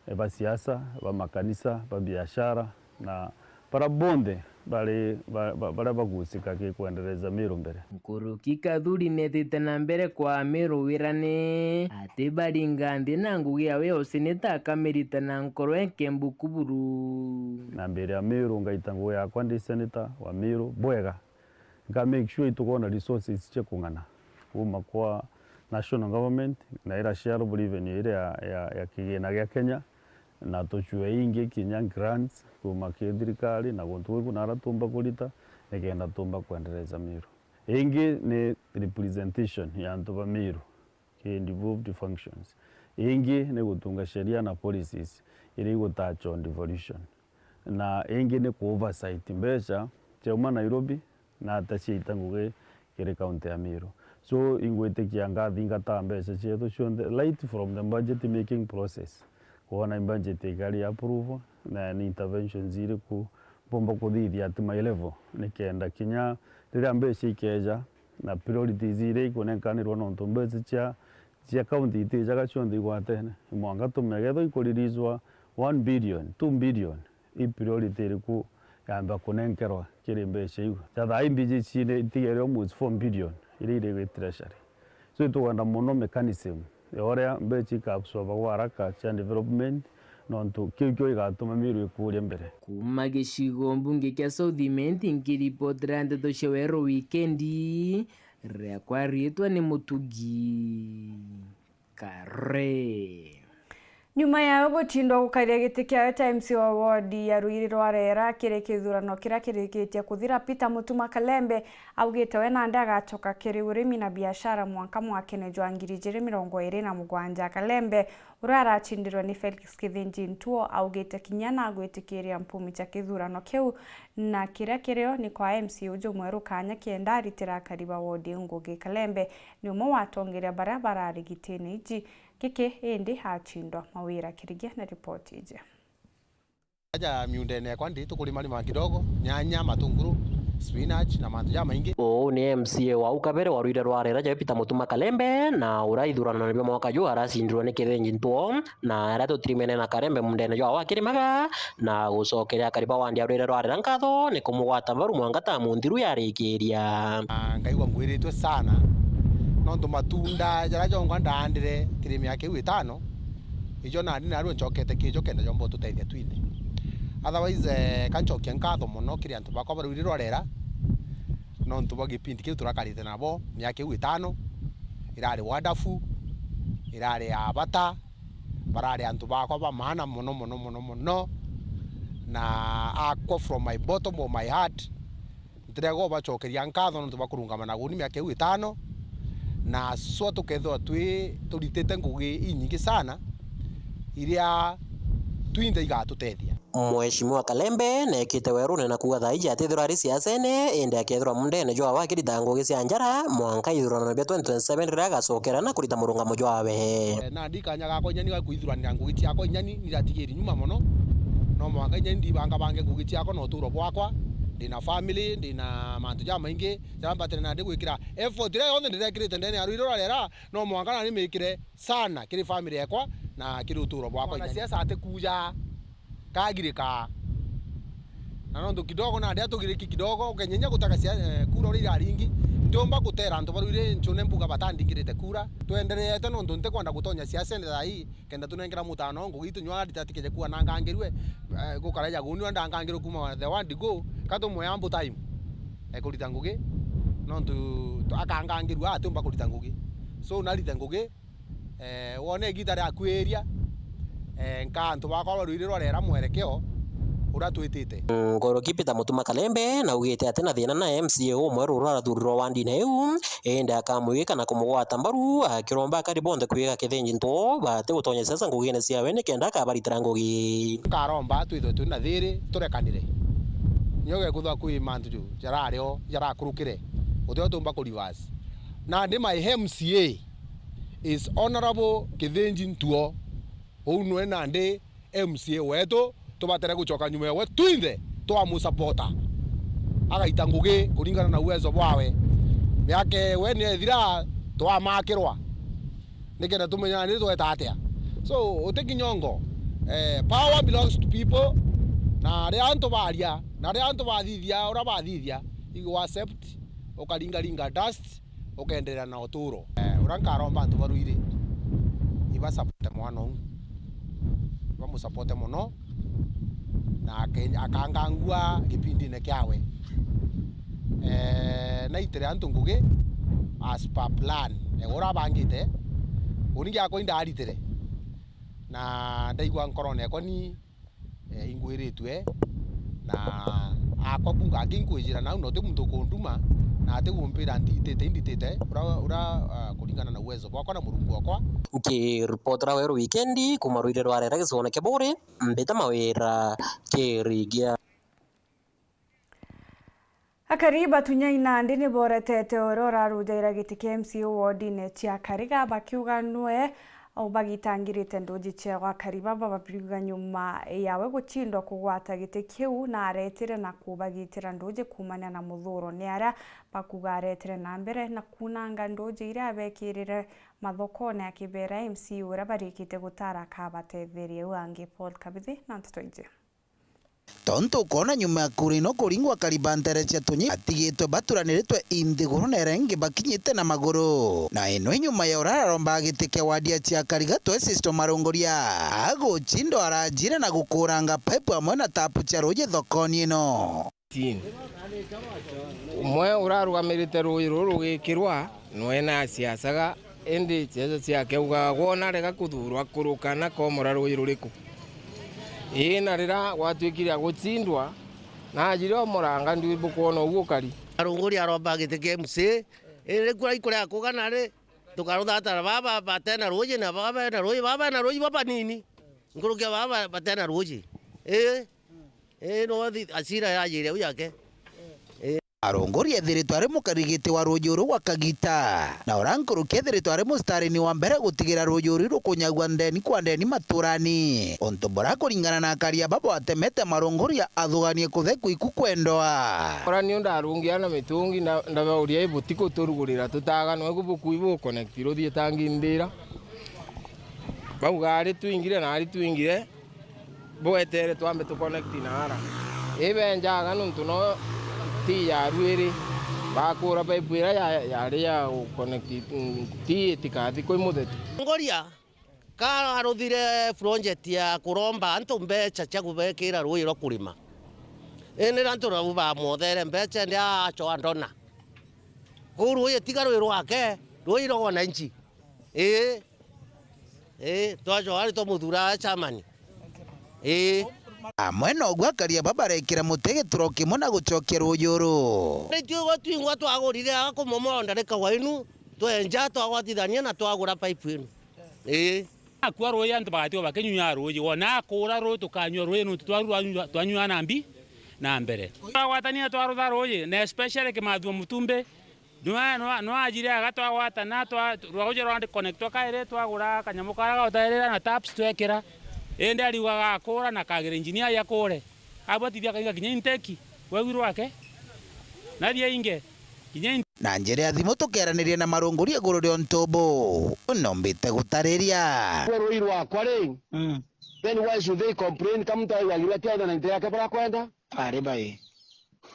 eh, ba siasa, ba makanisa, ba biashara, na bara bonthe bari, ba, ba, baria bagusika ki kwendereza Miru mbere. Nkuruki Kathuri netite na mbere kwa Miru wirane ati baringa nthi na ngugi yawe ya useneta akamirita na nkoro enkembu kuburu. Na mbere ya Miru ngaita ngugi yakwa ndi seneta wa Miru bwega. Nka make sure itukona resources cia kung'ana kuuma kwa national government na ira share of revenue iria ya, ya, ya kigina gia Kenya, na tucue ingi kinya grants kuuma ki thirikari na guntu gwi kunara tumba kurita, nikenda tumba kwendereza Meru. Ingi ni representation ya antu ba Meru ki devolved functions. Ingi ni gutunga sheria na policies iria igutachwa on devolution. Na ingi ni ku oversight mbeca ciauma Nairobi na ata ciaita ngugi kiri kaunti ya Meru. So, ingwitikia ngathingata mbeca cietu cionthe right from the budget making process, kwona budget ikari approve na ni interventions iriku mpomba kuthithia at my level, nikenda kinya riria mbeca ikeja na priorities iria ikunenkanirwa, nontu mbeca cia, cia county itijaga cionthe igwatene, mwanka tumegethwa ikureleaswa one billion, two billion, i priority iriku yamba kunenkerwa kiri mbeca iu? Ja thaa ii mbiji cine itigere almost four billion iria iri gwi treasury. So, itugwenda mono mechanism ya uria mbeca ikaabsorbagwa haraka cia development, nontu kiu kio igatuma Meru ikuria mbere. Kuuma gicigo mbunge kia South Imenti, nkiripotera ndeto cia Weru Wikendi, riakwa riitwa ni Mutugi Kare. Nyuma ya gucindwa gukaria giti kiawe ta M C A wa wodi ya Ruiri rwa Rera kiri kithurano kiria kirikitie kuthira, Peter Mutuma Kalembe augite we nandi agacoka kiri urimi na biashara mwanka mwakene jwa ngiri ijiri mirongo iri na mugwanja. Kalembe, uria aracindirwe ni Felix Kithinji Ntuo, augite kinya nagwitikiria mpumi cia kithurano kiu, na kiria kirio ni kwa M C A uju mweru kanya kenda aritira akari ba wodi iu ngugi. Kalembe ni umwe wa atongeria baria barari gitine iji giki indi acindwa. Mawira Kirigia na ripoti iji. Aja miundene yakwa ndi tukurima rima kidogo, nyanya, matunguru, spinach na mantu jamaingi. Uu ni M C A wa au kabere wa Ruiri rwa Rera jawe Peter Mutuma Kalembe, na uria ithuranone bia mwaka juu aracindirwe ni Kithinji Ntuo, na aria tutirimene na Kalembe mundene jwa wakirimaga, na gucokeria akari ba wandi ya Ruiri rwa Rera nkatho ni kumugwata mbaru mwanka ta munthiru yarikiria. Ah, ngaigua ngwiritwe sana, nontu matunda jaria jongwa ndaandire kiri miaka iu itano, ijo nandi narua ncokete kijo kenda jomba ututethia twinthe. Otherwise, eh, ka ncokia nkatho mono kiri antu bakwa ba Ruiri rwa Rera, nontu bwa gipindi kiu turakarite nabo miaka iu itano, irari wonderful, irari ya bata, barari antu bakwa ba maana mono, mono, mono, mono, na akwa from my bottom of my heart, ntirega ubacokeria nkatho nontu bwa kurungama na guni miaka iu itano, na swa tukethirwa twi, turitite ngugi inyingi sana, iria twinthe igatutethia. Mheshimiwa Kalembe neekite werune na kuuga thaa iji atithirwa ari siasene, indi akethirwa mundene jwa wakirita ngugi cia njara mwanka ithurano bia twenty twenty-seven riria agacokera na kurita murungamo jwawe. Eh, nandi kanya gakwa inya ni ga kwithuranira ngugi ciakwa inya ni, ni ndatigiri nyuma mono. No mwanka inya ni ndibangabange ngugi ciakwa na uturo bwakwa. Ndina family, ndina mantu jamaingi jaria mbatire nandi gwikira effort iria yonthe ndirekirite ndene ya Ruiri rwa Rera, no mwanka nandi mikire sana kiri family yakwa na kiri uturo bwakwa. Mwanasiasa atikuja kagirika. Na nontu kidogo nandi atugiriki kidogo, ukenyenya gutaka cia, eh, kura uria iraringi, ntiumba gutera antu ba Ruiri ncune mbuga batandingirite kura. Twendereete nontu ntikwenda gutonya siasene thaa ii, kenda tunengera mutano ngugi tunywa ndita tikeje kuwa nangangirue, eh, gukara ja guni ndangangirwe kuma the word go, ka tumwe ambu time, eh, kurita ngugi, nontu tu-, akangangirua atiumba kurita ngugi. So, narite ngugi, eh, wone igita riaku iria, eh, nka antu bakwa ba Ruiri rwa Rera mwerekeo uria twitite. Nkoroki Peter Mutuma Kalembe naugite ati na thina na M C A umwe ruru arathurirwa wandine iu, indi akamwigika na kumugwata mbaru, akiromba akari bonthe kwigika Kithinji Ntuo bati gutonya siasa ngugine ciawe nikenda akabaritira ngugi. Nkaromba twithwe twina thiri, turekanire. Nio gekuthwa kwi mantu ju jarario, jarakurukire, utio tumba ku reverse. Nandi my M C A is Honourable Kithinji Ntuo. Uu nwe nandi M C A wetu, tubatere gucoka nyuma yawe twinthe twamusapota. Agaita ngugi kuringana na uwezo bwawe. Miaka ewe ni ethira twamakirwa. Nikenda tumenyana ni tweta atia. So, uti kinyongo. Eh, power belongs to people. Na ria antu baria, na ria antu bathithia, uria bathithia, you accept, ukaringaringa dust, ukenderea na uturo. Eh, uria nkaromba antu ba Ruiri, ibasapote mwana uu, ibamusapote mono, na ake-, akangangua gipindine kiawe. Eh, naitire antu ngugi as per plan, eh, uria abangite, uni giakwa indaritire, na ndaigua nkorone yakwa ni eh, ingwiritue, na Akwa bunga aki nkwijira nau, na uti muntu ukunduma, na ati kumpira ntitite, inditite, ura, ura, ah, kuringana na uwezo bwakwa na Murungu wakwa. Nkiripotera Weru Wikendi kuma rwiri rwa Rera gicigone kia Buuri, mbita Mawira Kirigia. Akari ba Tunyai nandi ni boretete uria urarujaira giti kia M C A wodine cia Kariga, bakiuga nwe ubagitangirite nduji ciao. Akari baba babiuga nyuma yawe gucindwa kugwata giti kiu, na aretire na kubagitira nduji kuumania na muthuro. Ni aria bakuga aretire na mbere na kunanga nduji iria abekirire mathokone, akibera M C A uria barikite gutara akabatetheria. Uu angi Paul Kabithi na nteto iji. Tontu ukoona nyuma ya kura ino kuringwa, akari ba ntere cia Tunyi batigitwe baturaniritwe i nthiguru na iria ingi bakinyite na maguru. Na ino i nyuma ya uria araromba giti kia wadi ya cia Kariga Twesisto Marunguria agucindwa arajire na gukuranga paipu amwe na tapu cia ruuji thokoni ino. Tin. Umwe urarugamirite ruuji ruru rugikirwa, nwe naciacaga, indi ciaca ciake augaga, gwona arega kuthuurwa, kuruka na komora ruuji ruriku? Ii, na riria gwatuikire agucindwa, najire omoranga, ndiui bukwona uguo ukari. Arunguri aromba giti kia M C A, indi riu kuria ikuria kuga nari, tukaruthatara baba batena ruuji na baba bena ruuji, baba bena ruuji babanini, nkuruki ya baba batena ruuji. Ii. Ii, no thi-, acira yajire au yake. Ii. Arunguri ethiritwe ari mukarigiti wa ruuji uru gwa kagita, na uria nkuruki ethiritwe ari mustarini wa mbere gutigira ruuji uru rukunyagua ndeni kwa ndeni maturani. Untu buria kuringana na akari aba bwatemete Marunguria athuganie kutheku iku kwendwa. Ora niu ndarungia na mitungi, nda-, ndabauria, "I buti kuturugurira tutaga, no iku bukui bu connect ruthii tangi mbira?" Bauga, "Ari twingire na ari twingire." Bwetere twambe tu connect na ara. Ibenjaga nontu no ti ya ruiri. Bakura pipe iria ya, yari ya gu connect, mm, ti itikathi kwi muthetu. Ngoria, ka aruthire project ya kuromba antu mbeca cia kubekira ruuji rwa kurima. Indi antu nabo bamwothere mbeca, indi acoa ndona. Kuu ruuji tiga rwi rwake, ruuji rwa wananchi. Ii. Ii, twacoa ari twamuthura chairman. Ii. Amwe noguo akari aba barekira muti gituro kimwe na gucokia ruuji uru. Itwi ugwe twingwa twagurire aga kumomonda ni kawainu, twenja, twagwatithania na twagura pipe inu. Ii. Akua ruuji antu bagatiga bakinyua ruuji, wona akura ruuji tukanyua ruuji nontu twaru twanyua, twanyua na mbi na mbere. Twagwatania twarutha ruuji, na especially Kimathua Mutumbi, Nwa-, nwa-, nwajire aga twagwatana, twa-, rwauja rwa connectwa kairi, twagura kanyamu karia gautairira na taps twekira. Indi ariuga gakura na kagira engineer aja akure. Abwatithia akainga kinya intake, weu rwake. Nathia inge, kinya in- Na njira ya thimu tukeraniria na Marunguria iguru ria untu bu, nombite gutariria. Gwe rui rwakwa ri, Mm. then why should they complain? Ka muntu aigagirwa ati aitha na into yake barakwenda? Ari bai.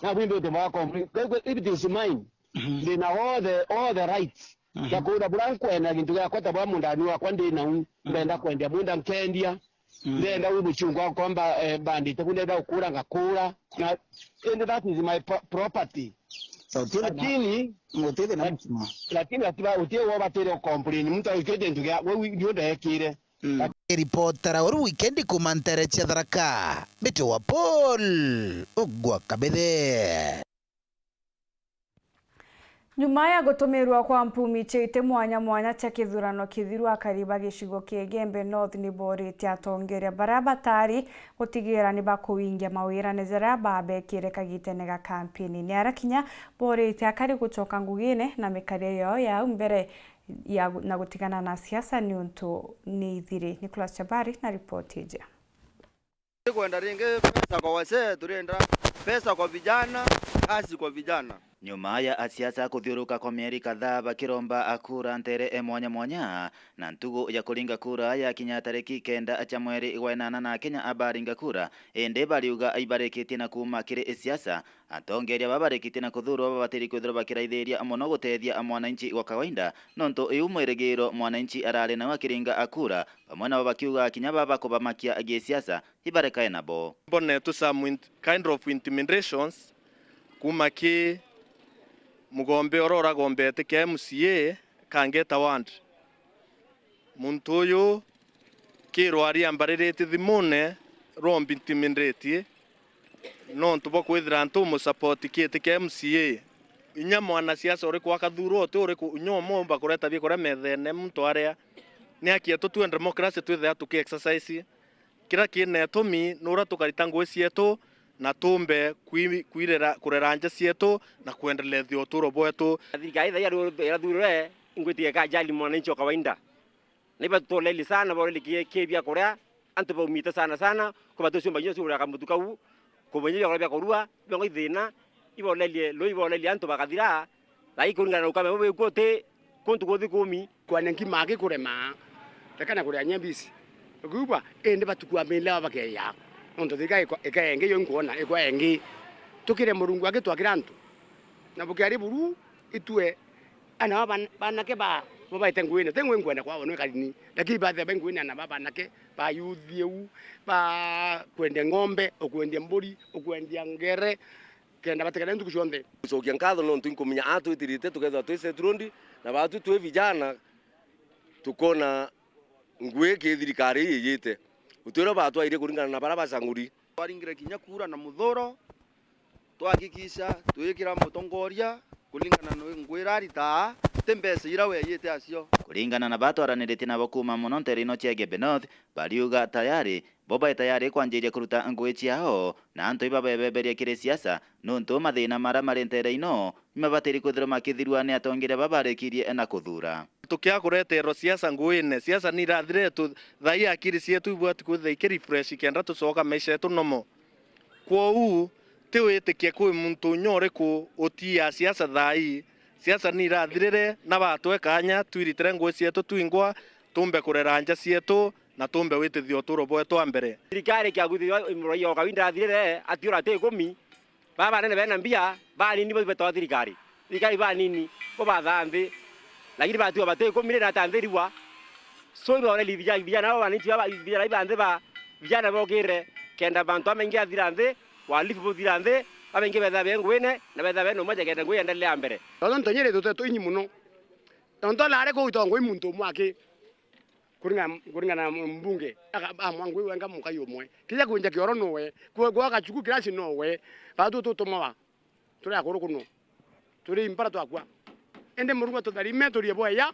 Na bwimbe uti bwa complain. Kwa hivyo, if it is mine, Mhm. Ndina all the, all the rights, mhm, ya kuura buria nkwenda gintu giakwa, ta bwa mundani wakwa ndi nau, mhm, ndenda kwendia munda nkendia, mhm, ndenda wi muchungu wakwa mba-, eh, mbandite ku ndenda gukura ngakura. Na indi that is my pro-, property. So, uti thina, lakini, uti thina lak-, mukima. Lakini atiba, uti wo batire ucomplain, muntu aikite gintu gia, we wi-, ndio ndekire. Mm. Ripotera uru wikendi kuma ntere cia Tharaka, Mbiti wa Paul, ugwa Kabithe. Nyuma ya gutumirwa kwa mpumi cia iti mwanya mwanya cia kithurano kithiru, akari ba gicigo kia Igembe North ni borite atongeria baria batari gutigira ni bakuingia mawirane jaria babekire kagitene ga kampeni. Ni aria kinya borite akari gucoka ngugine na mikarire yao ya au mbere ya gu-, na gutigana na siasa niuntu ni ithiri. Nicholas Chabari na ripoti iji. Kwenda ringi pesa kwa wazee, turienda pesa kwa vijana, kazi kwa vijana. Nyuma ya asiasa kuthiuruka kwa mieri kadhaa bakiromba kura ntere e mwanya mwanya, na ntugu ya kuringa kura yakinya tariki kenda cia mweri wa inana na Akenya abaringa kura, indi bariuga ibarikitie na kuuma kiri siasa. Atongeria baba barikitie na kuthurwa babatiri kwithirwa bakiraithiria mono gutethia mwananchi wa kawaida, nontu iu mwirigiro mwananchi arari nau akiringa akura, bamwe nabo bakiuga kinya baba kubamakia gisiasa ibarekae nabo. Mbonetwe some int-, kind of intimidations kuma ki mugombe uria uragombete kia M C A Kangeta Ward. Muntu uyu kirwa ari ambariritie thimune, rwombi ntiminditie, Nontu bwa kwithira ntu mu support kiti kia M C A, inya mwanasiasa uriku akathurwa uti uriku, inya umwe umba kureta bia kuria methene muntu aria. Ni haki yetu tue democracy twithira tuki exercise. Kiria kina itumi ni uria tukarita ngugi cietu na tumbe kwi-, kwirera, kurera nja cietu na kwendelethia uturo bwetu. Thirikari thaia irathurire ingwitikia ikajali mwananchi wa kawaida. Na ibatutolerie sana, baorerie ki-, ki bia kuria, antu baumite sana sana, kwa batuciumba nginya cugurira kamutu kau, kubonya bia kuria bia kurua, biongo ithina, iborerie, lo iborerie antu bakathira, na ikuringana na ukame bubu bwikuo ti kuntu kuthi kumi. Kwania nkima aki kurema, rekana kuria nyia mbisi. Ukiigua, indi batukwambiria bakeya. Nontu thirikari ikwa-, ikaengi yo nkwona, ikwa engi. Tukire Murungu aki twakira antu. Na bukiari buru, itue ana ba ban-, banake ba, bo baite nguine, ti ngui nkwenda kwao nwe karini, lakini bathia ba nguine ana ba banake, ba yuthi u, ba kwendia ng'ombe, ukwendia mburi, ukwendia ngere, kenda batikane ntuku cionthe. Gucokia nkatho nontu inkumenya atwitirite tukethirwa twi settled, na batu twi vijana tukona ngui ki thirikari iyite. Utwira batwaire kuringana na bara bacanguri. Twaringire kinya kura na muthuro, twahakikisha twikira mutongoria kuringana na ngui ira aritaa, ti mbeca ira weyite acio. Kuringana na batwaraniritie nabo kuuma mono ntere ino cia Igembe North, bariuga tayari, bo bae tayari kwanjiria kuruta ngui ciao, na antu ibabeberia kiri siasa, nontu mathina mara mari ntere ino, nimabatiri kwithirwa makithirua ni atongeria babarikirie na kuthura. Tukia kureterwa siasa nguine, siasa ni irathire tu, thaai akiri cietu ibwati kwithira iki refresh kenda tucoka maisha yetu normal. Kwou, ti witikie kwi muntu unya uriku utiia siasa thaai. Siasa ni irathirire, na batwe kanya twiritire ngugi cietu twingwa, tumbe kurera nja cietu, na tumbe witithia uturo bwetu a mbere. Thirikari ikiagwithithua murai o kawi ndathirire, atiura ati ikumi, baba banene bena mbia, banini bo ibetawa thirikari. Thirikari banini, bo bathaa nthi. Lakini batiwa bati ikumi ri na ata nthi riwa. So ibaoreri vijana, vijana abo banini baba, vijana iba nthi ba, vijana bokire, kenda bantu amaingi athira nthi, walifu buthira nthi, babaingi betha be nguine, na betha bena umoja kenda ngui endelea mbere. Tontu ntonyere tuteto inyi muno. Tontu nare kugitwa ngui muntu umwe aki. Kuringana, kuringana na mbunge, aka-, amwa ngui wenga mukai umwe. Kija kwinja kioro nowe, kwe-, gwa gachuku kirasi nowe. Batu tutumawa. Turi akuru kuno. Turi impara twakua. Indi Murungu atutharime turie bweya,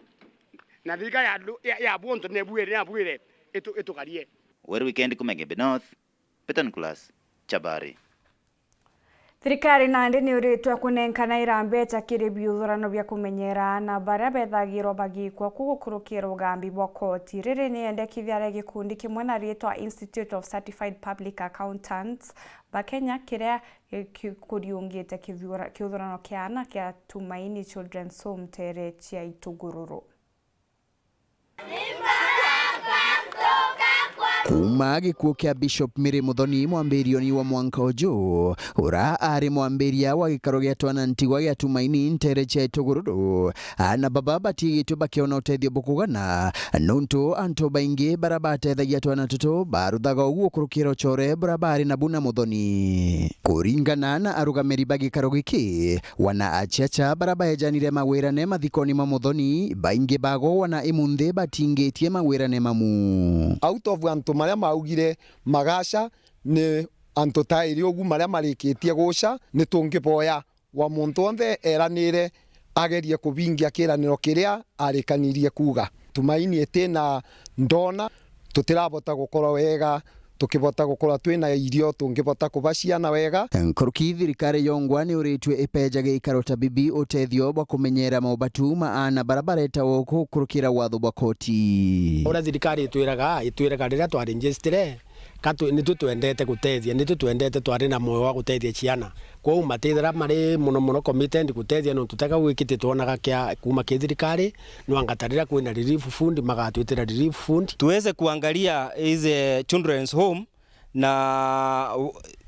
na thirikari ya, ya, ya bwonto nebwire, nebwire, itu-, itukarie. Weru weekend kuma Igembe North, Peter Nicholas, Chabari. Thirikari nandi niuritwe kunenkana irambeca kiri biuthurano bia kumenyera aana baria bethagirwa bagikwa ku gukurukira ugambi bwa koti. Riri ni endekithia ria gikundi kimwe na riitwa Institute of Certified Public Accountants ba Kenya, kiria ki-, kuriungite kithiura-, kiuthurano kia aana kia Tumaini Children's Home ntere cia Itugururu. Kuuma gikuo kia Bishop Mary Muthoni mwambirioni wa mwanka uju, ura ari mwambiria wa gikaro gia twana ntigwa gia Tumaini ntere cia Itugururu, aana baba batigitwe bakiona utethio bukugana, nuntu antu baingi bara batethagia twana tutu baruthaga uguo kurukira ucore bura bari nabu na Muthoni. Kuringana na arugamiri ba gikaro giki, wana aciaca bara baejanire mawirane mathikoni ma Muthoni, baingi bago wana imunthi batingitie mawirane mamu. Out of antu maria maugire magaca, ni antu tairi ugu maria marikitie guca, ni tungiboya wa muntu onthe eranire agerie kubingia kiraniro kiria arikanirie kuuga. Tumaini itina ndona, tutirabota gukora wega, tukibota gukorwa twina irio tungibota kuba ciana wega. Nkuruki thirikari yongwa ni uritwe ipeja gikaro ta bibi utethio bwa kumenyera maubatu ma aana bara baretawa uku kurukira watho bwa koti. Uria thirikari itwiraga, itwiraga riria twa register, ka twi-, nitwi twendete gutethia, nitwi twendete twari na moyo wa gutethia ciana. Kwou matithira mari mono mono committed gutethia, nontu teka gwikite twonaga kia kuuma ki thirikari, nwangata riria kwina relief fund, magatwitira relief fund. Tuweze kuangalia hizi children's home na,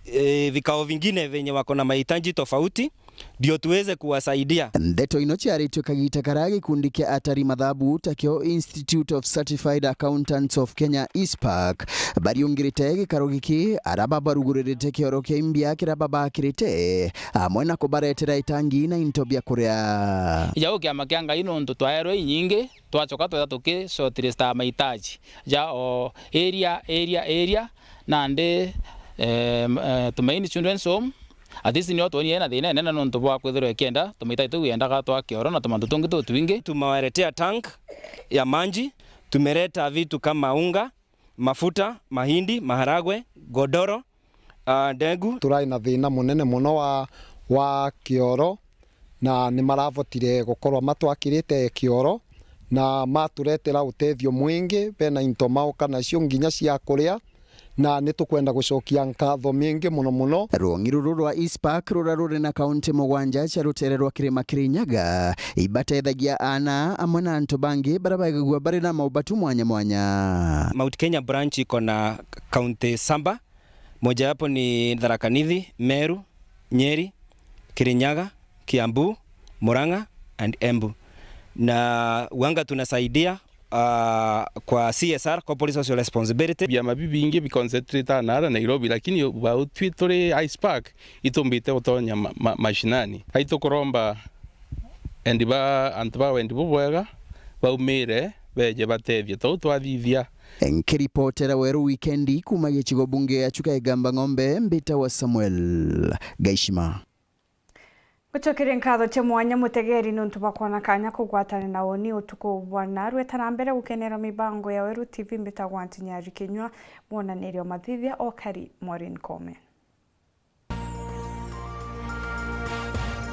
eh, vikao vingine venye wako na mahitaji tofauti, ndio tuweze kuwasaidia. Ndeto ino ciaritwe kagita karia gikundi kia atari mathabu takio Institute of Certified Accountants of Kenya, ISPAC, bariungirite gikaro giki, ara babaruguririte kioro kia imbia kiria babakirite, amwe na kubaretera itangi na into bia kuria. Jau kiama kia Ngai nontu twaerwe inyingi, twacoka twetha tuki shortlista mahitaji ja o area, area, area, nandi Eh, m-, eh, Tumaini Children's Home, at least nio twonire ena thina inene nontu bwa kwithirwa ikienda tumaitaji tuu yendaga twa kioro na tumantu tungi tutwingi. Tumewaletea tank ya maji, tumeleta vitu kama unga, mafuta, mahindi, maharagwe, godoro, ah, ndegu. Turai na thina munene muno wa, wa kioro, na ni maravotire gukorwa matwakirite kioro, na maturetera utethio mwingi, bena into mauka nacio nginya cia kuria, na ni tukwenda gucokia nkatho mingi muno muno. Rwong'i ruru rwa East Park ruria ruri na kaunti mugwanja cia rutere rwa Kirima Kirinyaga, ibatethagia aana amwe na antu bangi baria baigagua bari na maubatu mwanya mwanya. Mount Kenya branch iko na kaunti saba, mojawapo ni Tharaka Nithi, Meru, Nyeri, Kirinyaga, Kiambu, Murang'a and Embu. Na uanga tunasaidia, ah, kwa C S R, corporate social responsibility. Biama bibingi bi concentrate nara Nairobi, lakini bau twi turi East Park itumbite gutonya ma-, ma-, mashinani. Ai tukuromba endi ba, antu ba wendi bubwega baumire beje batethie tou twathithia. Nkiripotera Weru Wikendi kuuma gicigo bunge ya Chuka Igamba Ng'ombe, mbitagwa Samuel Gaishima. Gucokeria nkatho cia mwanya mutegeri niuntu bwa kwona kanya kugwatana na uni utuku bwa narua. Etana mbere gukenera mibango ya Weru T V, mbitagwa Antinyari Kinyua, mwonaniria wa mathithia okari Maureen Kome.